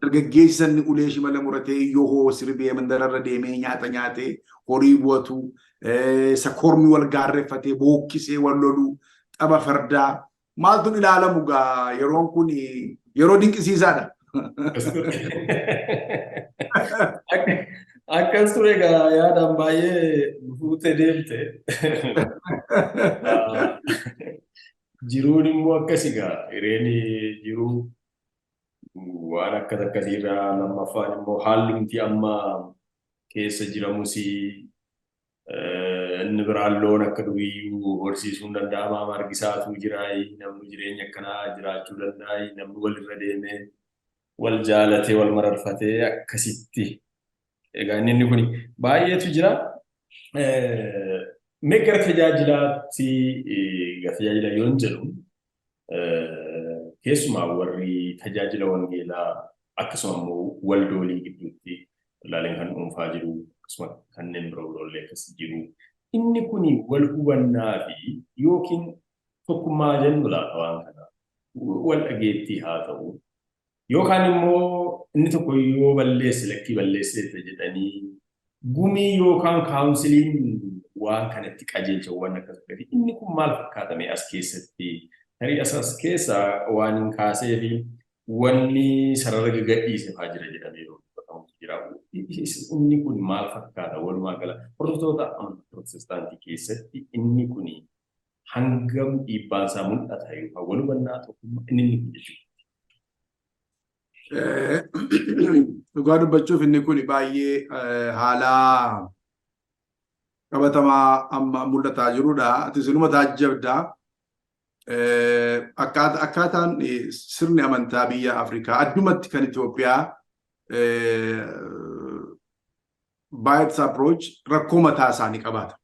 Dargaggeessi sanni ulee shimala muratee iyyoo hoo sirbee mandararra deemee nyaata nyaatee horii bu'atu, isa kormi wal gaarreeffatee bookkisee wal lolu, tapha fardaa maaltu ilaalamu gaa, yeroon kun yeroo dinqisiisaadha. Akkas ture egaa, yaadaan baay'ee fuutee deemte. Jiruun immoo akkas egaa, hireen jiruu waan akkas akkasiirraa. Lammaffaan immoo haalli nuti amma keessa jiramus inni biraan loon akka duriiyyuu horsiisuun danda'ama, margisaatu jira, namni jireenya akkanaa jiraachuu danda'a, namni walirra deemee wal jaalatee wal mararfatee akkasitti. Egaa inni kun baay'eetu jira. Mee gara tajaajilaatti, gara tajaajila yoon jedhu, keessumaa warri tajaajila wangeelaa akkasuma immoo waldoolii gidduutti waldaaleen kan dhuunfaa jiru, akkasuma kanneen biroo biroollee akkas jiru. Inni kun wal hubannaa fi yookiin tokkummaa jennu laata, waan kana wal dhageettii haa ta'u, yookaan immoo inni tokko yoo balleesse lakkii balleesseetta jedhanii gumii yookaan counciliin waan kanatti qajeelchawwan akkas akkasii, inni kun maal fakkaatame as keessatti? Tarii as keessa waan hin kaasee fi wanni sarara gagadhiise faa jira jedhamee yeroo dubbatamutu jira. Inni kun maal fakkaata walumaa gala hordoftoota amantaa Pirootestaantii keessatti? Inni kun hangam dhiibbaan isaa mul'ata yookaan wal hubannaa, tokkummaa inni kun jechuudha? Dhugaa dubbachuuf inni kun baay'ee haala qabatamaa amma mul'ataa jirudha. Ati sinuma taajjabda. Akkaataan sirni amantaa biyya Afrikaa, addumatti kan Itoophiyaa, by its approach rakkoo mataa isaanii qabaata.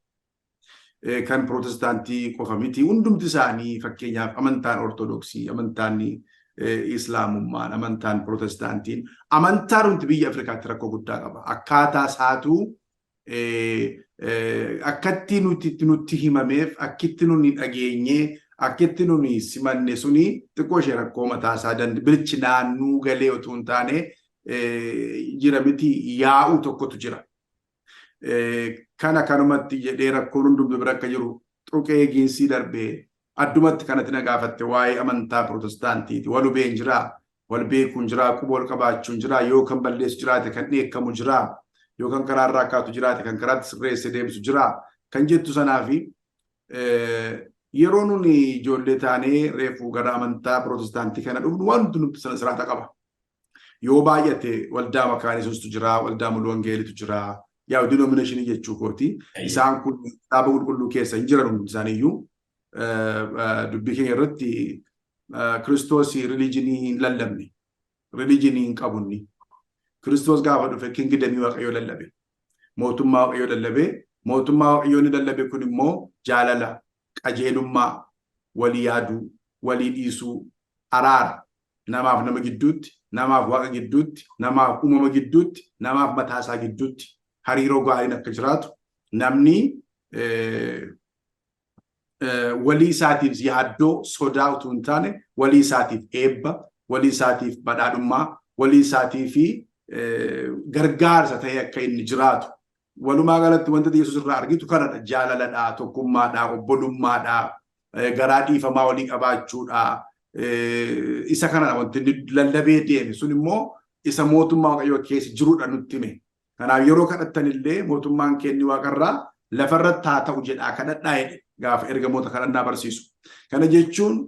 Kan Pirootestaantii qofa miti. Hundumti isaanii, fakkeenyaaf amantaan Ortodoksii, amantaan Islaamummaan, amantaan Pirootestaantiin, amantaan hundi biyya Afrikaatti rakkoo guddaa qaba. Akkaataa isaatu akkatti nutti himameef, akkitti nuni dhageenyee, akkitti nuni simanne suni xiqqoo ishee rakkoo mataa isaa danda'e bilchinaan nuu galee otoo hin taane jira miti, yaa'u tokkotu jira. Kana kanumatti jedhee rakkoon hundumtu bira akka jiru tuqee giinsii darbee, addumatti kanatti na gaafatte waa'ee amantaa Pirootestaantiiti. Wal hubeen jiraa, wal beekuun jiraa, quba wal qabaachuun jiraa, yoo kan balleessu jiraate kan dheekkamu jiraa, yoo kan karaarraa kaatu jiraate kan karaatti sirreessee deemsu jiraa kan jettu sanaafi, yeroo nuni ijoollee taanee reefuu gara amantaa Pirootestaantii kana dhufnu wanti nuti sana siraata qaba. Yoo baay'ate waldaa Makaana Yesuustu jira, waldaa Mulu Wangeelitu jira. Yaa denominationii jechuu kooti. Isaan kun kitaaba qulqulluu keessa hin jiran hundi isaaniiyyuu. Dubbii keenya irratti Kiristoos religionii hin lallabne. Religionii hin qabunni. Kiristoos gaafa dhufe kingdomii Waaqayyoo lallabe. Mootummaa Waaqayyoo lallabe. Mootummaa Waaqayyoo inni lallabe kun immoo jaalala, qajeelummaa, walii yaaduu, walii dhiisuu, araara, namaaf nama gidduutti, namaaf Waaqa gidduutti, namaaf uumama gidduutti, namaaf mataasaa gidduutti hariiroo gaariin akka jiraatu, namni walii isaatiif yaaddoo sodaa utuu hin taane walii isaatiif eebba, walii isaatiif badhaadhummaa, walii isaatii fi gargaarsa ta'e akka inni jiraatu. Walumaa galatti wanta Yesuus irraa argitu kanadha. Jaalaladha, tokkummaadha, obbolummaadha, garaa dhiifamaa walii qabaachuudha. Isa kanadha wanti inni lallabee deeme sun immoo isa mootummaa Waaqayyoo keessa jirudha nutti hime. Kanaaf yeroo kadhattan illee mootummaan keenni waaqarraa lafarratti haa ta'u jedhaa kadhadhaa jedhe gaafa ergamoota kadhannaa barsiisu. Kana jechuun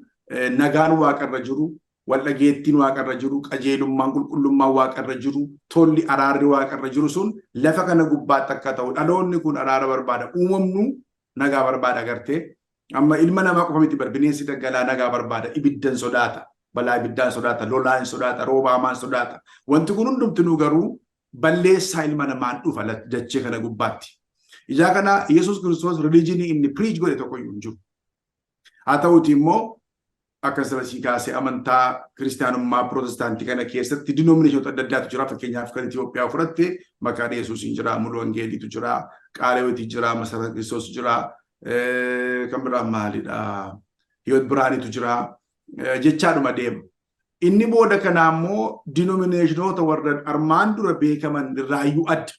nagaan waaqarra jiru Wal dhageettiin waaqarra jiru, qajeelummaan, qulqullummaan waaqarra jiru, tolli, araarri waaqarra jiru sun lafa kana gubbaatti akka ta'u. Dhaloonni kun araara barbaada. Uumamnu nagaa barbaada agartee. Amma ilma namaa qofa miti bar, bineensi daggalaa nagaa barbaada. Ibiddan sodaata. Balaa ibiddaan sodaata, lolaan sodaata, rooba hamaan sodaata. Wanti kun hundumtinuu garuu balleessaa ilma namaan dhufa dachee kana gubbaatti. Ijaa kana Yesuus Kiristoos religion inni preach godhe tokko iyyuu hin jiru. Haa ta'uuti immoo akka sila sii kaasee amantaa kiristaanummaa pirootestaantii kana keessatti denominationoota adda addaatu jira. Fakkeenyaaf, kan Itoophiyaa fudhatte, Maqaan Yesuusiin jira, Mulu Wangeeliitu jira, Qaaleweetii jira, Masarat Kiristoos jira, kan biraa maalidha? Hiyoot Biraanitu jira. Jechaadhuma deema. Inni booda kanaa immoo denominationoota warra armaan dura beekaman irraayyuu adda.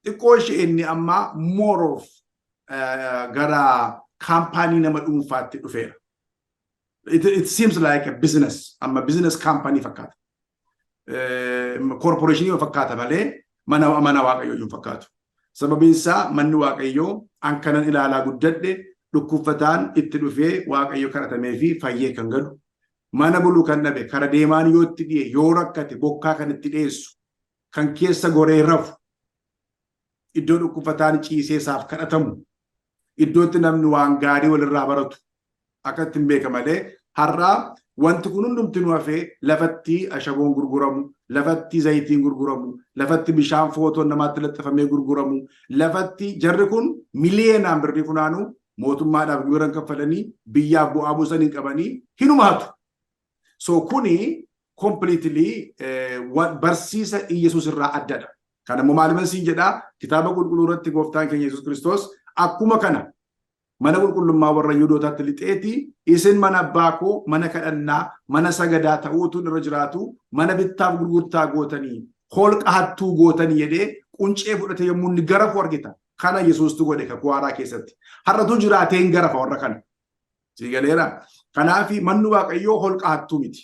Xiqqoo ishee inni amma more of gara kaampaanii nama dhuunfaatti dhufeera. It seems like a business. Amma business company fakkaata. Corporationii fakkaata malee mana Waaqayyoo hin fakkaatu. Sababiin isaa, manni Waaqayyoo an kanan ilaalaa guddadhe dhukkubfataan itti dhufee Waaqayyo kadhatamee fi fayyee kan galu. Mana bulu kan dhabe, kara deemaan yoo itti dhiye, yoo rakkate bokkaa kan itti dhiyeessu, kan keessa goree rafu, iddoo dhukkubfataan ciisee isaaf kadhatamu, iddootti namni waan gaarii walirraa baratu akka ittiin beeka malee, har'aa wanti kun hundumti nu hafee lafatti ashaboon gurguramu, lafatti zayitiin gurguramu, lafatti bishaan footoon namaatti laxxafamee gurguramu, lafatti jarri kun miliyeenaan birrii funaanu, mootummaadhaaf gibira kaffalanii, biyyaaf bu'aa buusanii qabanii hinumaatu. So kuni completely barsiisa Iyyasuus irraa addadha. Kana immoo maaliman siin jedhaa? Kitaaba qulqulluu irratti gooftaan keenya Yesuus Kiristoos akkuma kana mana qulqullummaa warra Yihuudootaatti lixeeti, "Isin mana abbaa koo mana kadhannaa, mana sagadaa ta'uutu irra jiraatu mana bittaaf gurgurtaa gootanii, holqa hattuu gootanii" jedhee quncee fudhate yommuu inni garafu argita. Kana Yesuustu godhe kakuu haaraa keessatti. Har'atu jiraatee hin garafa warra kana. Sii galeera. Kanaaf manni Waaqayyoo holqa hattuu miti.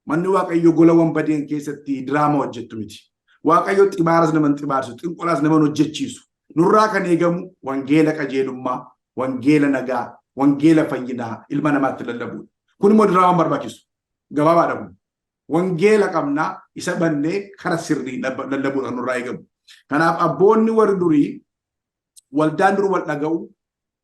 Manni Waaqayyoo gola wanbadeen keessatti diraamaa hojjettu miti. Waaqayyo xibaaras nama hin xibaarsu, xinqolaas nama hin hojjechiisu. Nurraa kan eegamu wangeela qajeelummaa, wangeela nagaa, wangeela fayyinaa ilma namaatti lallabuudha. Kun immoo diraamaan barbaachisu. Gabaabaadha kun. Wangeela qabnaa, isa bannee kara sirrii lallabuudha kan nurraa eegamu. Kanaaf abboonni warri durii waldaan dur wal dhaga'u,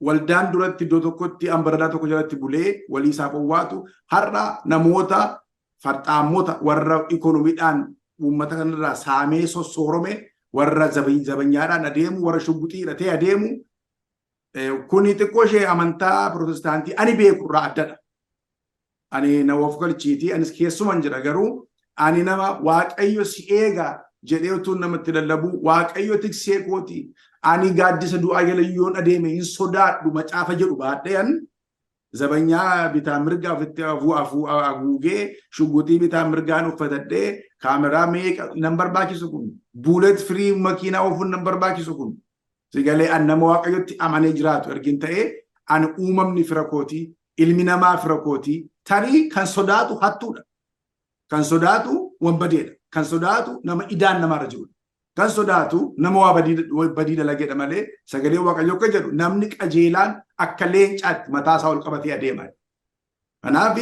waldaan duratti iddoo tokkotti ambaradaa tokko jalatti bulee walii isaaf owwaatu, har'a namoota farxaammota, warra ikonomiidhaan uummata kanarraa saamee sossoorome, warra zabanyaadhaan adeemu, warra shugguxii hidhatee adeemu, kuni xiqqoo ishee amantaa pirootestaantii ani beeku irraa addadha. Ani nama of galchiitii, anis keessuman jira, garuu ani nama Waaqayyo si eega jedhee utuu namatti lallabu, Waaqayyo tiksee kooti, ani gaaddisa du'aa jala yoon adeeme hin sodaadhu macaafa jedhu baadhee, an zabanyaa bitaa mirgaa ofitti afuu haguugee, shugguxii bitaa mirgaan uffatadhee, kaameraa meeqa nan barbaachisu kun, bullet free makiinaa oofuun nan barbaachisu kun. Sigalee, an nama Waaqayyotti amanee jiraatu ergin ta'ee, ani uumamni fira kootii, ilmi namaa fira kootii, tarii kan sodaatu hattuudha. Kan sodaatu wanbadeedha. Kan sodaatu nama idaan namaarra jirudha. Kan sodaatu nama waa badii dalageedha malee, sagalee Waaqayyoo akka jedhu namni qajeelaan akka leencaatti mataa isaa ol qabatee adeema. Kanaaf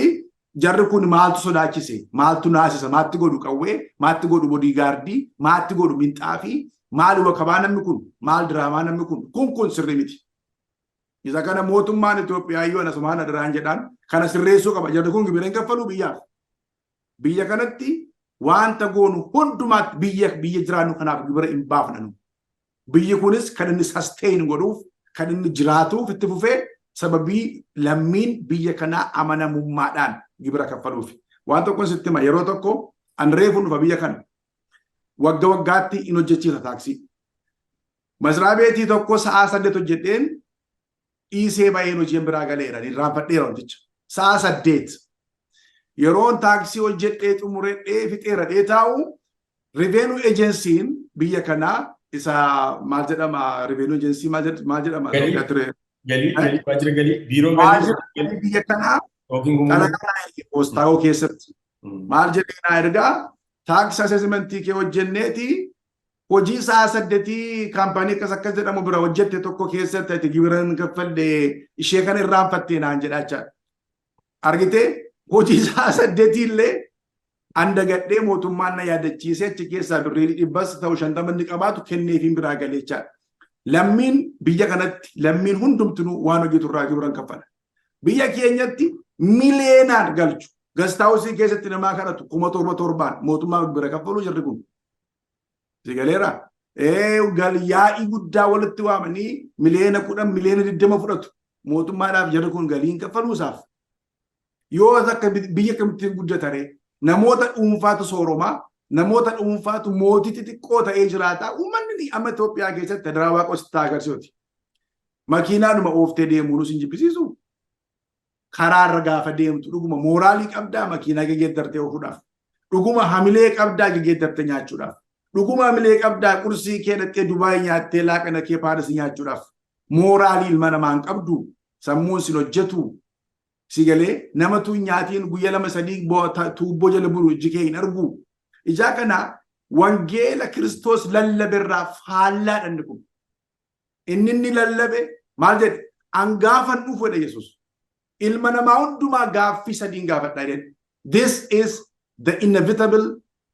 jarri kun maaltu sodaachise? Maaltu naasisa? Maatti godhu qawwee? Maatti godhu bodyguardii? Maatti godhu minxaafii? Maali wakabaa namni kun? Maal diraamaa namni kun? Kun sirrii miti. Isa kana mootummaan Itoophiyaa iyyuu anasumaan adaraan jedhaan kana sirreessuu qaba. Jarri kun gibira hin kaffaluu biyyaaf. Biyya kanatti wanta goonu hundumaatti biyya jiraannu kanaaf gibira hin baafnanu. Biyyi kunis kan inni sustain godhuuf, kan inni jiraatuuf itti fufee, sababii lammiin biyya kanaa amanamummaadhaan gibira kaffaluuf. Waan tokko sitti hima, yeroo tokko an reefu dhufa biyya kana. Wagga waggaatti hin hojjechiisa taaksii. Masraa beetii tokko sa'aa 8 hojjedheen dhiisee ba'een hojiin biraa galeera. Irraanfadheera wanticha. Sa'aa 8. Yeroon taaksii hojjedhee xumuredhee fixeera dhee taa'u, revenue agencyn biyya kanaa isa maal jedhama, revenue agency maal jedhama? Galii, waajjira galii, biiroo galii biyya kanaa xalayaa poostaawoo keessatti maal jedhee naa ergaa, "Tax assessmentii kee hojjenneeti, hojii sa'a 8 kaampaanii akkas akkas jedhamu bira hojjette tokko keessatti ati gibira hin kaffalle, ishee kana irraanfattee" naan jedhaa jechaadha. Argitee, Hojii isaa 8 illee andagadhee mootummaan na yaadachiisee achi keessaa birrii dhibbas ta'u 50 inni qabaatu kenneefiin biraa galeechaadha. Lammiin biyya kanatti, lammiin hundumtinuu waan hojjetu irraa gibira kaffala. Biyya keenyatti miliyeenaan galchu. Guest house keessatti namaa kadhatu 7,000 7n mootummaa bira kaffaluu jirri kun. Si galeera? Yaa'ii guddaa walitti waamanii miliyoona 10, miliyoona 20 fudhatu. Mootummaadhaaf jarri kun galii hin kaffaluusaaf. Yoo akka biyya kamittiin guddatare, namoota dhuunfaatu sooromaa, namoota dhuunfaatu mootii xixiqqoo ta'ee jiraata. Uummanni amma Itoophiyaa keessatti, adaraa Waaqa sitti agarsiisuti. Makiinaadhuma ooftee deemuu hin jibbisiisu. Karaarra gaafa deemtu dhuguma mooraalii qabdaa makiinaa geggeeddartee oofuudhaaf? Dhuguma hamilee qabdaa geggeeddartee nyaachuudhaaf? Dhuguma hamilee qabdaa qursii kee dhaqxee Dubaay nyaattee laaqana kee Paaris nyaachuudhaaf? Mooraalii ilma namaa hin qabdu. Sammuun sin hojjetu. Si galee, namatu nyaatiin guyya 2 3 tuubboo jala bulu ijji kee hin argu. Ijaa kana wangeela Kiristoos lallabe irraa faallaadha inni kun. Inni lallabe maal jedhe? "Angaafan dhufu," jedhe Yesuus. "Ilma namaa hundumaa gaaffii sadiin gaafadha," jedhe. This is the inevitable,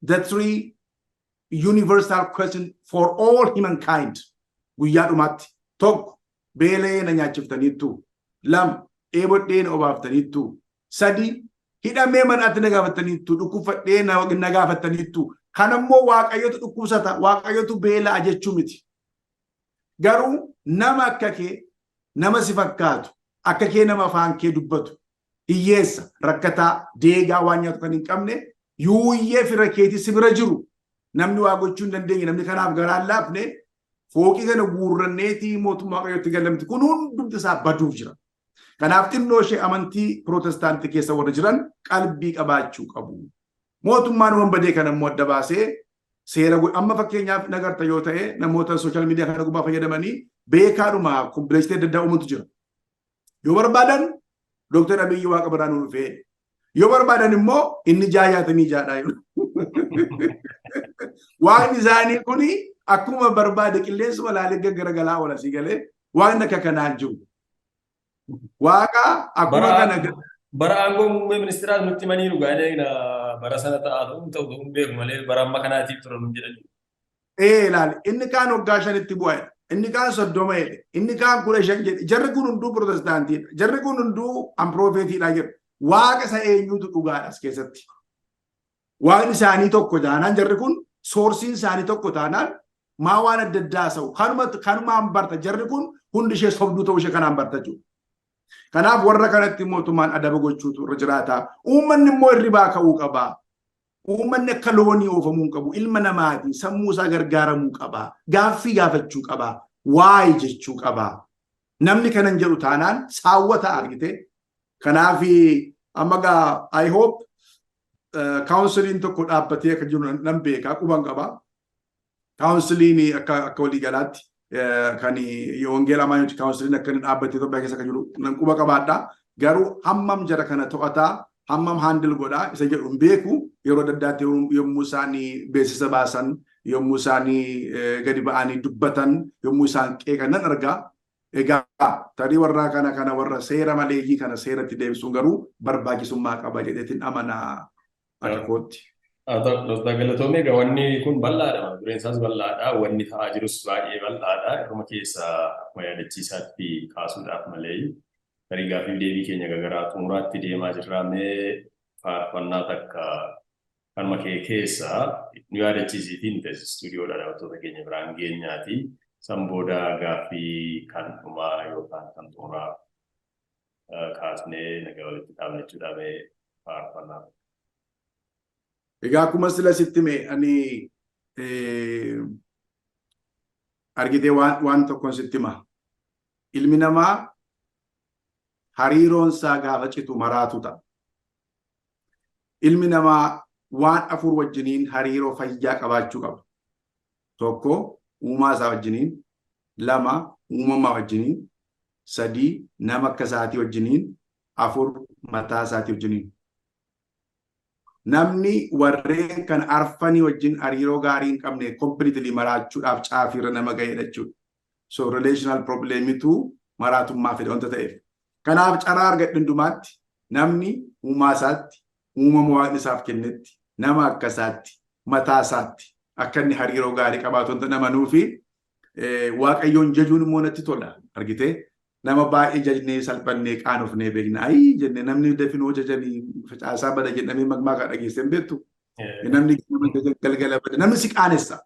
the three universal question for all humankind. Guyyaa dhumaatti. Tokko, beela'ee na nyaachiftaniittu. Lama, dheebodhee na obaaftaniittu. Sadi, hidhamee manaatti na gaafattaniittu. Dhukkubfadhee na gaafattaniittu. Kanammoo Waaqayyotu dhukkubsata, Waaqayyotu beela'a jechuu miti. Garuu nama akka kee, nama si fakkaatu, akka kee nama afaan kee dubbatu, hiyyeessa, rakkataa, deegaa, waan nyaatu kan hin qabne, yuuyyee fira keetii si bira jiru, namni waa gochuu hin dandeenye, namni kanaaf garaan laafne, fooqii kana guurranneetii mootummaa Waaqayyootti galamti kun hundumti isaa baduuf jira. Kanaaf xinnoo ishee amantii Pirootestaantii keessa warra jiran qalbii qabaachuu qabu. Mootummaan wanbadee kana immoo adda baasee seera amma fakkeenyaaf nagarta yoo ta'e, namoota social media kana gubbaa fayyadamanii beekaadhuma complexity adda addaa uumutu jira. Yoo barbaadan Dooktar Abiyyi Waaqa biraan nu dhufee, yoo barbaadan immoo inni 666dha. Waaqni isaanii kuni akkuma barbaade qilleensuma laalee gaggaragalaa oola, sii galee, waaqni akka kanaan jiru. Waaqa akkuma kana. Bara aangoo muummee ministeeraa nutti himaniiru gaa'ela bara sana ta'aa ta'uu ta'u hin beeku malee bara amma kanaatiif turan nu jedhani. Ee, ilaali, inni kaan waggaa 5tti bu'a jedha. Inni kaan 30 jedhe. Inni kaan 15 jedhe. Jarri kun hunduu Pirootestaantiidha. Jarri kun hunduu an prophet iidha jedhu. Waaqa isa eenyutu dhugaadha as keessatti? Waaqni isaanii tokko taanaan, jarri kun source iin isaanii tokko taanaan, maa waan adda addaa haasa'u? Kanumaan barta, jarri kun hundi ishee sobduu ta'uu ishee kanaan barta jechuudha. Kanaaf warra kanatti mootummaan adaba gochuutu irra jiraata. Uummanni immoo hirribaa ka'uu qaba. Uummanni akka loonii oofamuu hin qabu. Ilma namaati. Sammuu isaa gargaaramuu qaba. Gaaffii gaafachuu qaba. Waa'ee jechuu qaba. Namni kanan jedhu taanaan saawwa ta'a, argite. Kanaaf amma gaa I hope council iin tokko dhaabbatee akka jiru nan beeka, quban qaba. Council iin akka waliigalaatti kan wangeela amaanyooti, council iin akka inni dhaabbatee Itoophiyaa keessa akka jiru nan quba qabaadha. Garuu hammam jara kana to'ataa, hammam handle godhaa isa jedhu hin beeku. Yeroo adda addaatti yommuu isaan beeksisa baasan, yommuu isaan gadi ba'anii dubbatan, yommuu isaan qeeqan nan argaa. Egaa tarii warraa kana warra seera maleeyyii kana seeratti deebisuun garuu barbaachisummaa qaba jedheetiin amanaa akka kootti. Dr. Galatoomee, egaa wanni kun bal'aadha. Mata dureen isaas bal'aadha. Wanni ta'aa jirus baay'ee bal'aadha. Irruma keessa akkuma yaadachiisaatti kaasuudhaaf malee tarii gaaffii deebii keenya gagaraa xumuraatti deemaa jirra. Mee faarfannaa takka kanuma kee keessa nu yaadachiisii fi nuti istuudiyoodha daawwattoota keenya biraan geenyaati. San booda gaaffii kan dhumaa yookaan kan xumuraa kaasnee nagaa walitti dhaabna jechuudha. Mee faarfannaa. Egaa akkuma sila sitti hime, ani argitee, waan tokkoon sitti hima. Ilmi namaa hariiroon isaa gaafa citu maraatu ta'a. Ilmi namaa waan afur wajjiniin hariiroo fayyaa qabaachuu qaba. Tokko, uumaa isaa wajjiniin, lama, uumamaa wajjiniin, sadii, nama akka isaatii wajjiniin, afur, mataa isaatii wajjiniin. Namni warreen kan arfanii wajjin hariiroo gaarii hin qabne completely maraachuudhaaf caafiirra nama ga'edha jechuudha. So relational problem itu maraatummaa fide wanta ta'eef. Kanaaf carraa argadhe hundumaatti Namni uumaa isaatti, uumama Waaqni isaaf kennetti, nama akka isaatti, mataa isaatti akka inni hariiroo gaarii qabaatu wanta amanuu fi Waaqayyoon jajuun immoo natti tola. Argitee, nama baay'ee jajnee salphannee qaanofnee beekna. Ayii jennee namni dafinoo jajanii facaasaa bada jedhamee magmaa kan dhageessee hin beektu. Namni galgala bada, namni si qaanessa.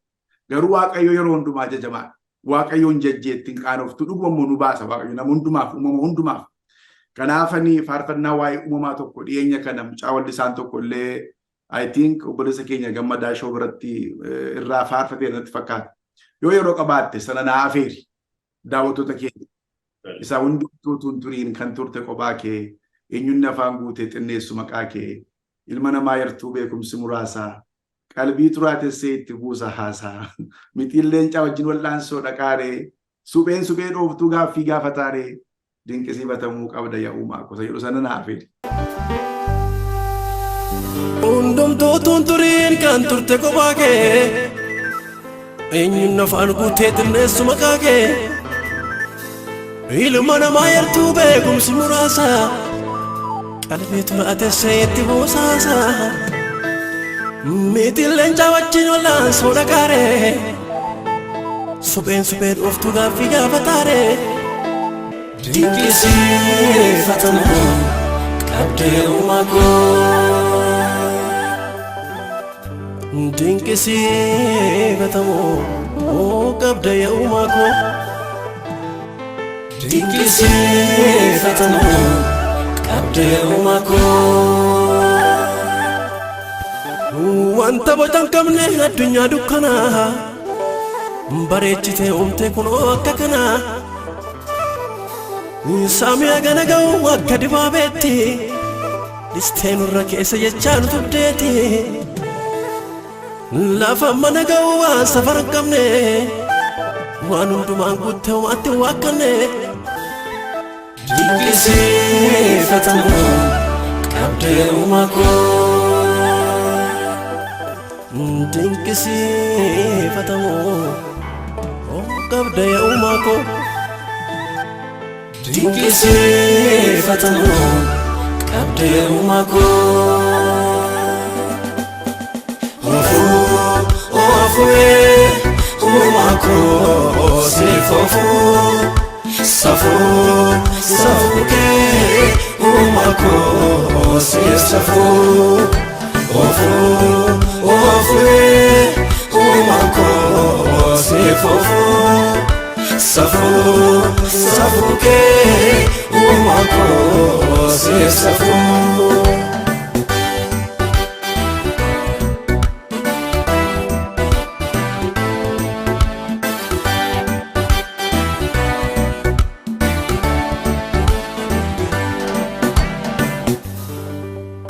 Garuu Waaqayyo yeroo hundumaa jajamaadha. Waaqayyoon jajjee ittiin qaanoftu, dhuguma immoo nu baasa Waaqayyo nama hundumaaf, uumama hundumaaf. Kanaaf ani faarfannaa waa'ee uumamaa tokko dhiyeenya kana mucaa wallisaan tokko illee, I think, obboleessa keenya Gammadaa Shoo biratti irraa faarfatee natti fakkaata. Yoo yeroo qabaatte sana naa afeeri daawwattoota keenya. Isa hundumtuu tun turiin kan turte kophaa kee, eenyunni afaan guutee xinneessu maqaa kee, ilma namaa yartuu beekumsi muraasaa, qalbii turaatessee itti buusa haasaa, mixiin leencaa wajjin wal'aansoo dhaqaaree, supheen suphee dhooftuu gaaffii gaafataaree, dinqisiifatamuu qabda yaa uumaa gosa jedhu sana naa afeeri. Hundumtuu tun turiin kan turte kophaa kee, eenyuun afaan guutee xinneessu maqaa kee, ilma namaa yartuu beekumsi muraasa, qalbii turaatessee itti buusaasa, miitiin leencaa wajjin wal'aansoo dhaqaaree, supheen suphee dhooftuu gaaffii gaafataaree, dinqisiifatamuu qabdee uumaa koo. Dinqisiifatamuu qabda yaa uumaa koo. Dinqisiifatamuu qabda yaa uumaa koo. Wanta boca hin qabne addunyaa dukkanaa bareechitee uumte kunoo akka kanaa. Saamiyaa gana ga'u akka dibaabeetti dhistee nurra keessa jechaa nu tubdeeti. Lafa mana ga'u waan safara hin qabne, waan hundumaan guutte, homaatti hin waakkanne. Dinqisiifatamuu qabda yaa uumaa koo. Dinqisiifatamuu qabda yaa uumaa koo. Dinqisiifatamuu qabda yaa uumaa koo. Ofuu ofuee uumaa koo siif ofuu, safuu safuu kee uumaa koo siif safuu. Ofuu ofuee uumaa koo siif ofuu, safuu safuu kee uumaa koo siif safuu.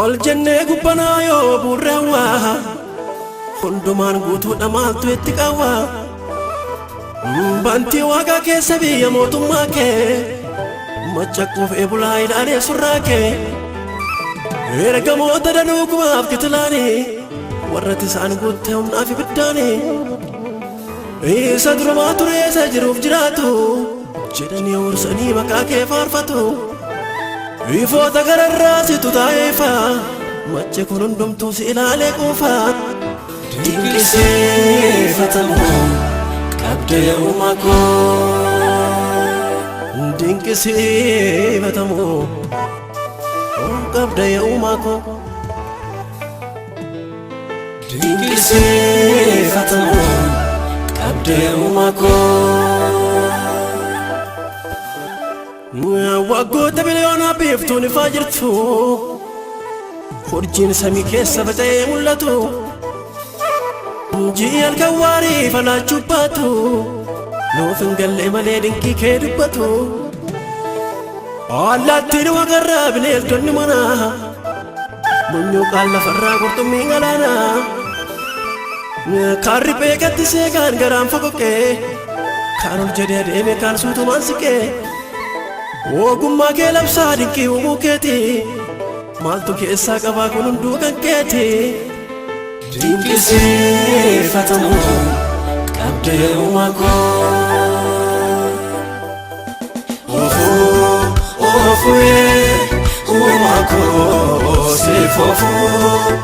Ol jennee gubbanaa yoo buurre hawaa, hundumaan guutuudha maaltu itti qawwaa? Bantii waaqaa keessa biyya mootummaa kee, maccaquuf eebulaa ilaalee surraa kee, ergamoota danuu kumaaf kitilaanii, warra tisaan guutte humnaaf ibiddaanii, isa durumaa ture isa jiruuf jiraatu jedhanii hursanii maqaa kee faarfatu. Ifoota gararraa situ taa'eefa, machi kun hundumtuu si ilaalee quufa. Dinqisiifatamuu qabda yaa uumaa koo. Dinqisiifatamuu qabda yaa uumaa koo. Dinqisiifatamuu qabda yaa uumaa koo. Waggoota biliyoonaa biiftuun ifaa jirtu, urjiin samii keessa faca'ee mul'atu, ji'i halkan waarii falaachuu baatu, nuuf hin galle malee dinqii kee dubbatu. Allaattiin waaqarraa, bineeldonni manaa, munyuuqaan lafarraa, qurxummiin galaanaa, kaan riphee kattisee, kaan garaan foqoqee, kaan ol jedhee adeeme, kaan suutumaan siqee, ogummaa kee labsaa dinqii uumuu keeti. Maaltu keessaa qabaa, kun hunduu kan keeti. Dinqisiifatamuu qabda yaa uumaa koo. Ofuu ofuee uumaa. Uumaa koo siif oofuu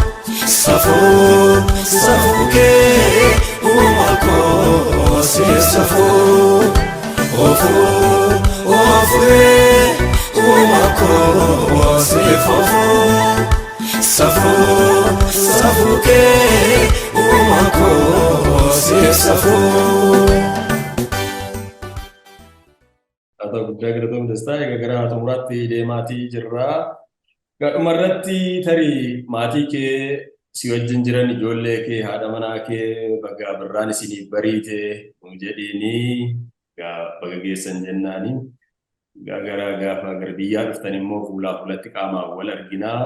safuu safuu kee uumaa koo siif safuu oofuu oofuu uumaa koo siif oofuu safuu safuu kee uumaa koo siif safuu. Haa ta'u, guddaa galatoom Dastaa. Egaa gara xumuraatti deemaatii jirra. Egaa dhumarratti tarii maatii kee si wajjin jiran, ijoollee kee, haadha manaa kee baga birraan isiniif bariite jedhiini, egaa baga geessan jennaani. Egaa gara gaafa gara biyyaa dhuftan immoo fuulaa fuulatti qaamaan wal arginaa.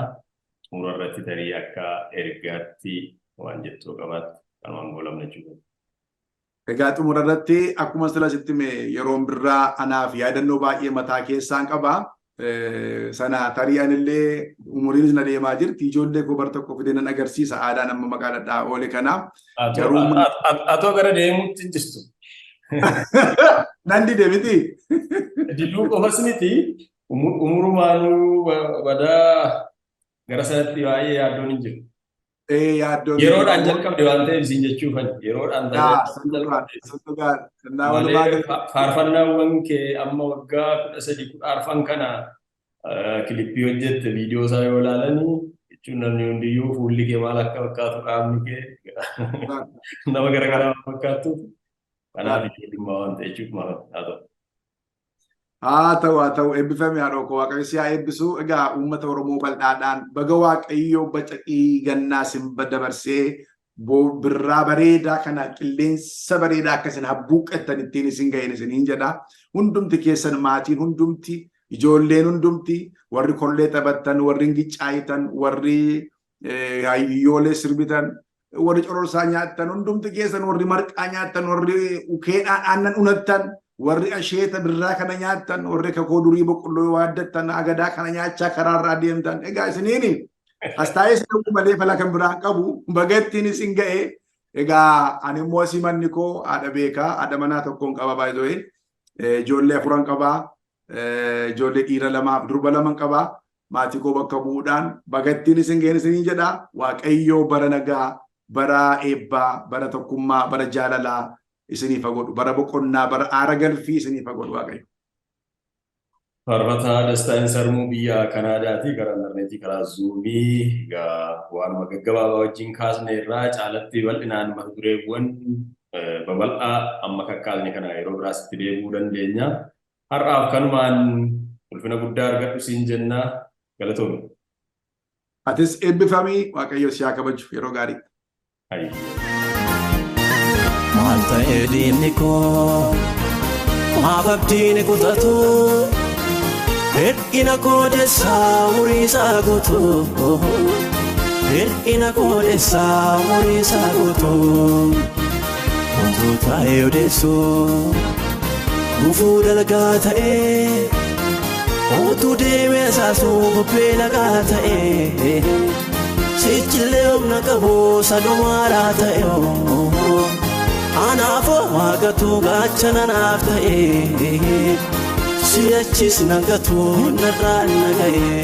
Xumura irratti tarii akka ergaatti waan jettuu qabaatte qaamaan goolamna jechuudha. Egaa xumura irratti akkuma sila sitti hime, yeroon birraa anaaf yaadannoo baay'ee mataa keessaan qaba. Sana tarii anillee umuriinis na deemaa jirti. Ijoollee koo bar tokko fidee nan agarsiisa aadaan amma maqaa dhadhaa oole kana. Garuu Atoo gara deemuutti hin jirtu. Nan dide miti. Diduu qofas miti, umurumaanuu badaa gara sanatti baay'ee yaaddoon hin jiru. Yaaddoon Yeroodhaan jalqabde waan ta'eef isin jechuufani. Yeroodhaan jalqabde. Malee faarfannaawwan kee amma waggaa 13 14 kana kilippii hojjette, viidiyoo isaa yoo ilaalanii jechuun namni hundiyyuu fuulli kee maal akka fakkaatu, qaamni kee nama garagaraa waan fakkaattuuf, kanaaf ijoollummaa waan ta'e jechuuf maal haa ta'u. Haa ta'u, haa ta'u, eebbifame haadhoo koo, Waaqayyo si haa eebbisu. Egaa uummata Oromoo bal'aadhaan baga Waaqayyo bacaqii gannaa simba dabarsee birraa bareedaa kana, qilleensa bareedaa akka isin habbuuqqattan ittiin isin ga'een isiniin jedha. Hundumti keessan, maatiin hundumti, ijoolleen hundumti, warri kollee taphattan, warri ngicaayitan, warri hayyoolee sirbitan, warri cororsaa nyaattan hundumti keessan, warri marqaa nyaattan, warri ukeedhaan aannan unattan, warri asheeta birraa kana nyaattan, warri kakoo durii boqqolloo waaddattan, agadaa kana nyaachaa karaarraa deemtan, egaa isiniini as taa'ee isin malee fala kan biraan qabu, baga ittiin isin ga'e. Egaa ani immoo asii manni koo haadha beekaa, haadha manaa tokkoon qaba, baay'ee ijoollee afuran qabaa, ijoollee dhiira lamaaf durba laman qabaa. Maatii koo bakka bu'uudhaan baga ittiin isin ga'een isiniin jedha. Waaqayyoo bara nagaa, bara eebbaa, bara tokkummaa, bara jaalalaa isiniif haa godhu, bara boqonnaa, bara aara galfii isiniif haa godhu Waaqayyo. Faarfataa Dastaa Sarmuu biyya Kanaadaati karaa intarneetii, karaa Zuumii egaa waanuma gaggabaabaa wajjin kaasne irraa caalatti bal'inaan mata dureewwan babal'aa amma kakkaasne kana yeroo biraas itti deebi'uu dandeenya. Har'aaf kanumaan ulfina guddaa argadhu siin jenna, galatoomi. Atis eebbifamii, Waaqayyo si haa kabaju, yeroo gaarii. Maal ta'ee diinni koo maaf abdiin kutatu, hir'ina koo dessaa umurii isaa guutuu, hir'ina koo dessaa umurii isaa guutuu, utuu taa'ee odeessuu gufuu dalagaa ta'ee, utuu deemee saasuu bubbee lagaa ta'ee, sichillee humna qabu sadumaadhaa ta'e, anaafoo Waaqatu gaachana naaf ta'e, si'achis nagatu narraa naga'e.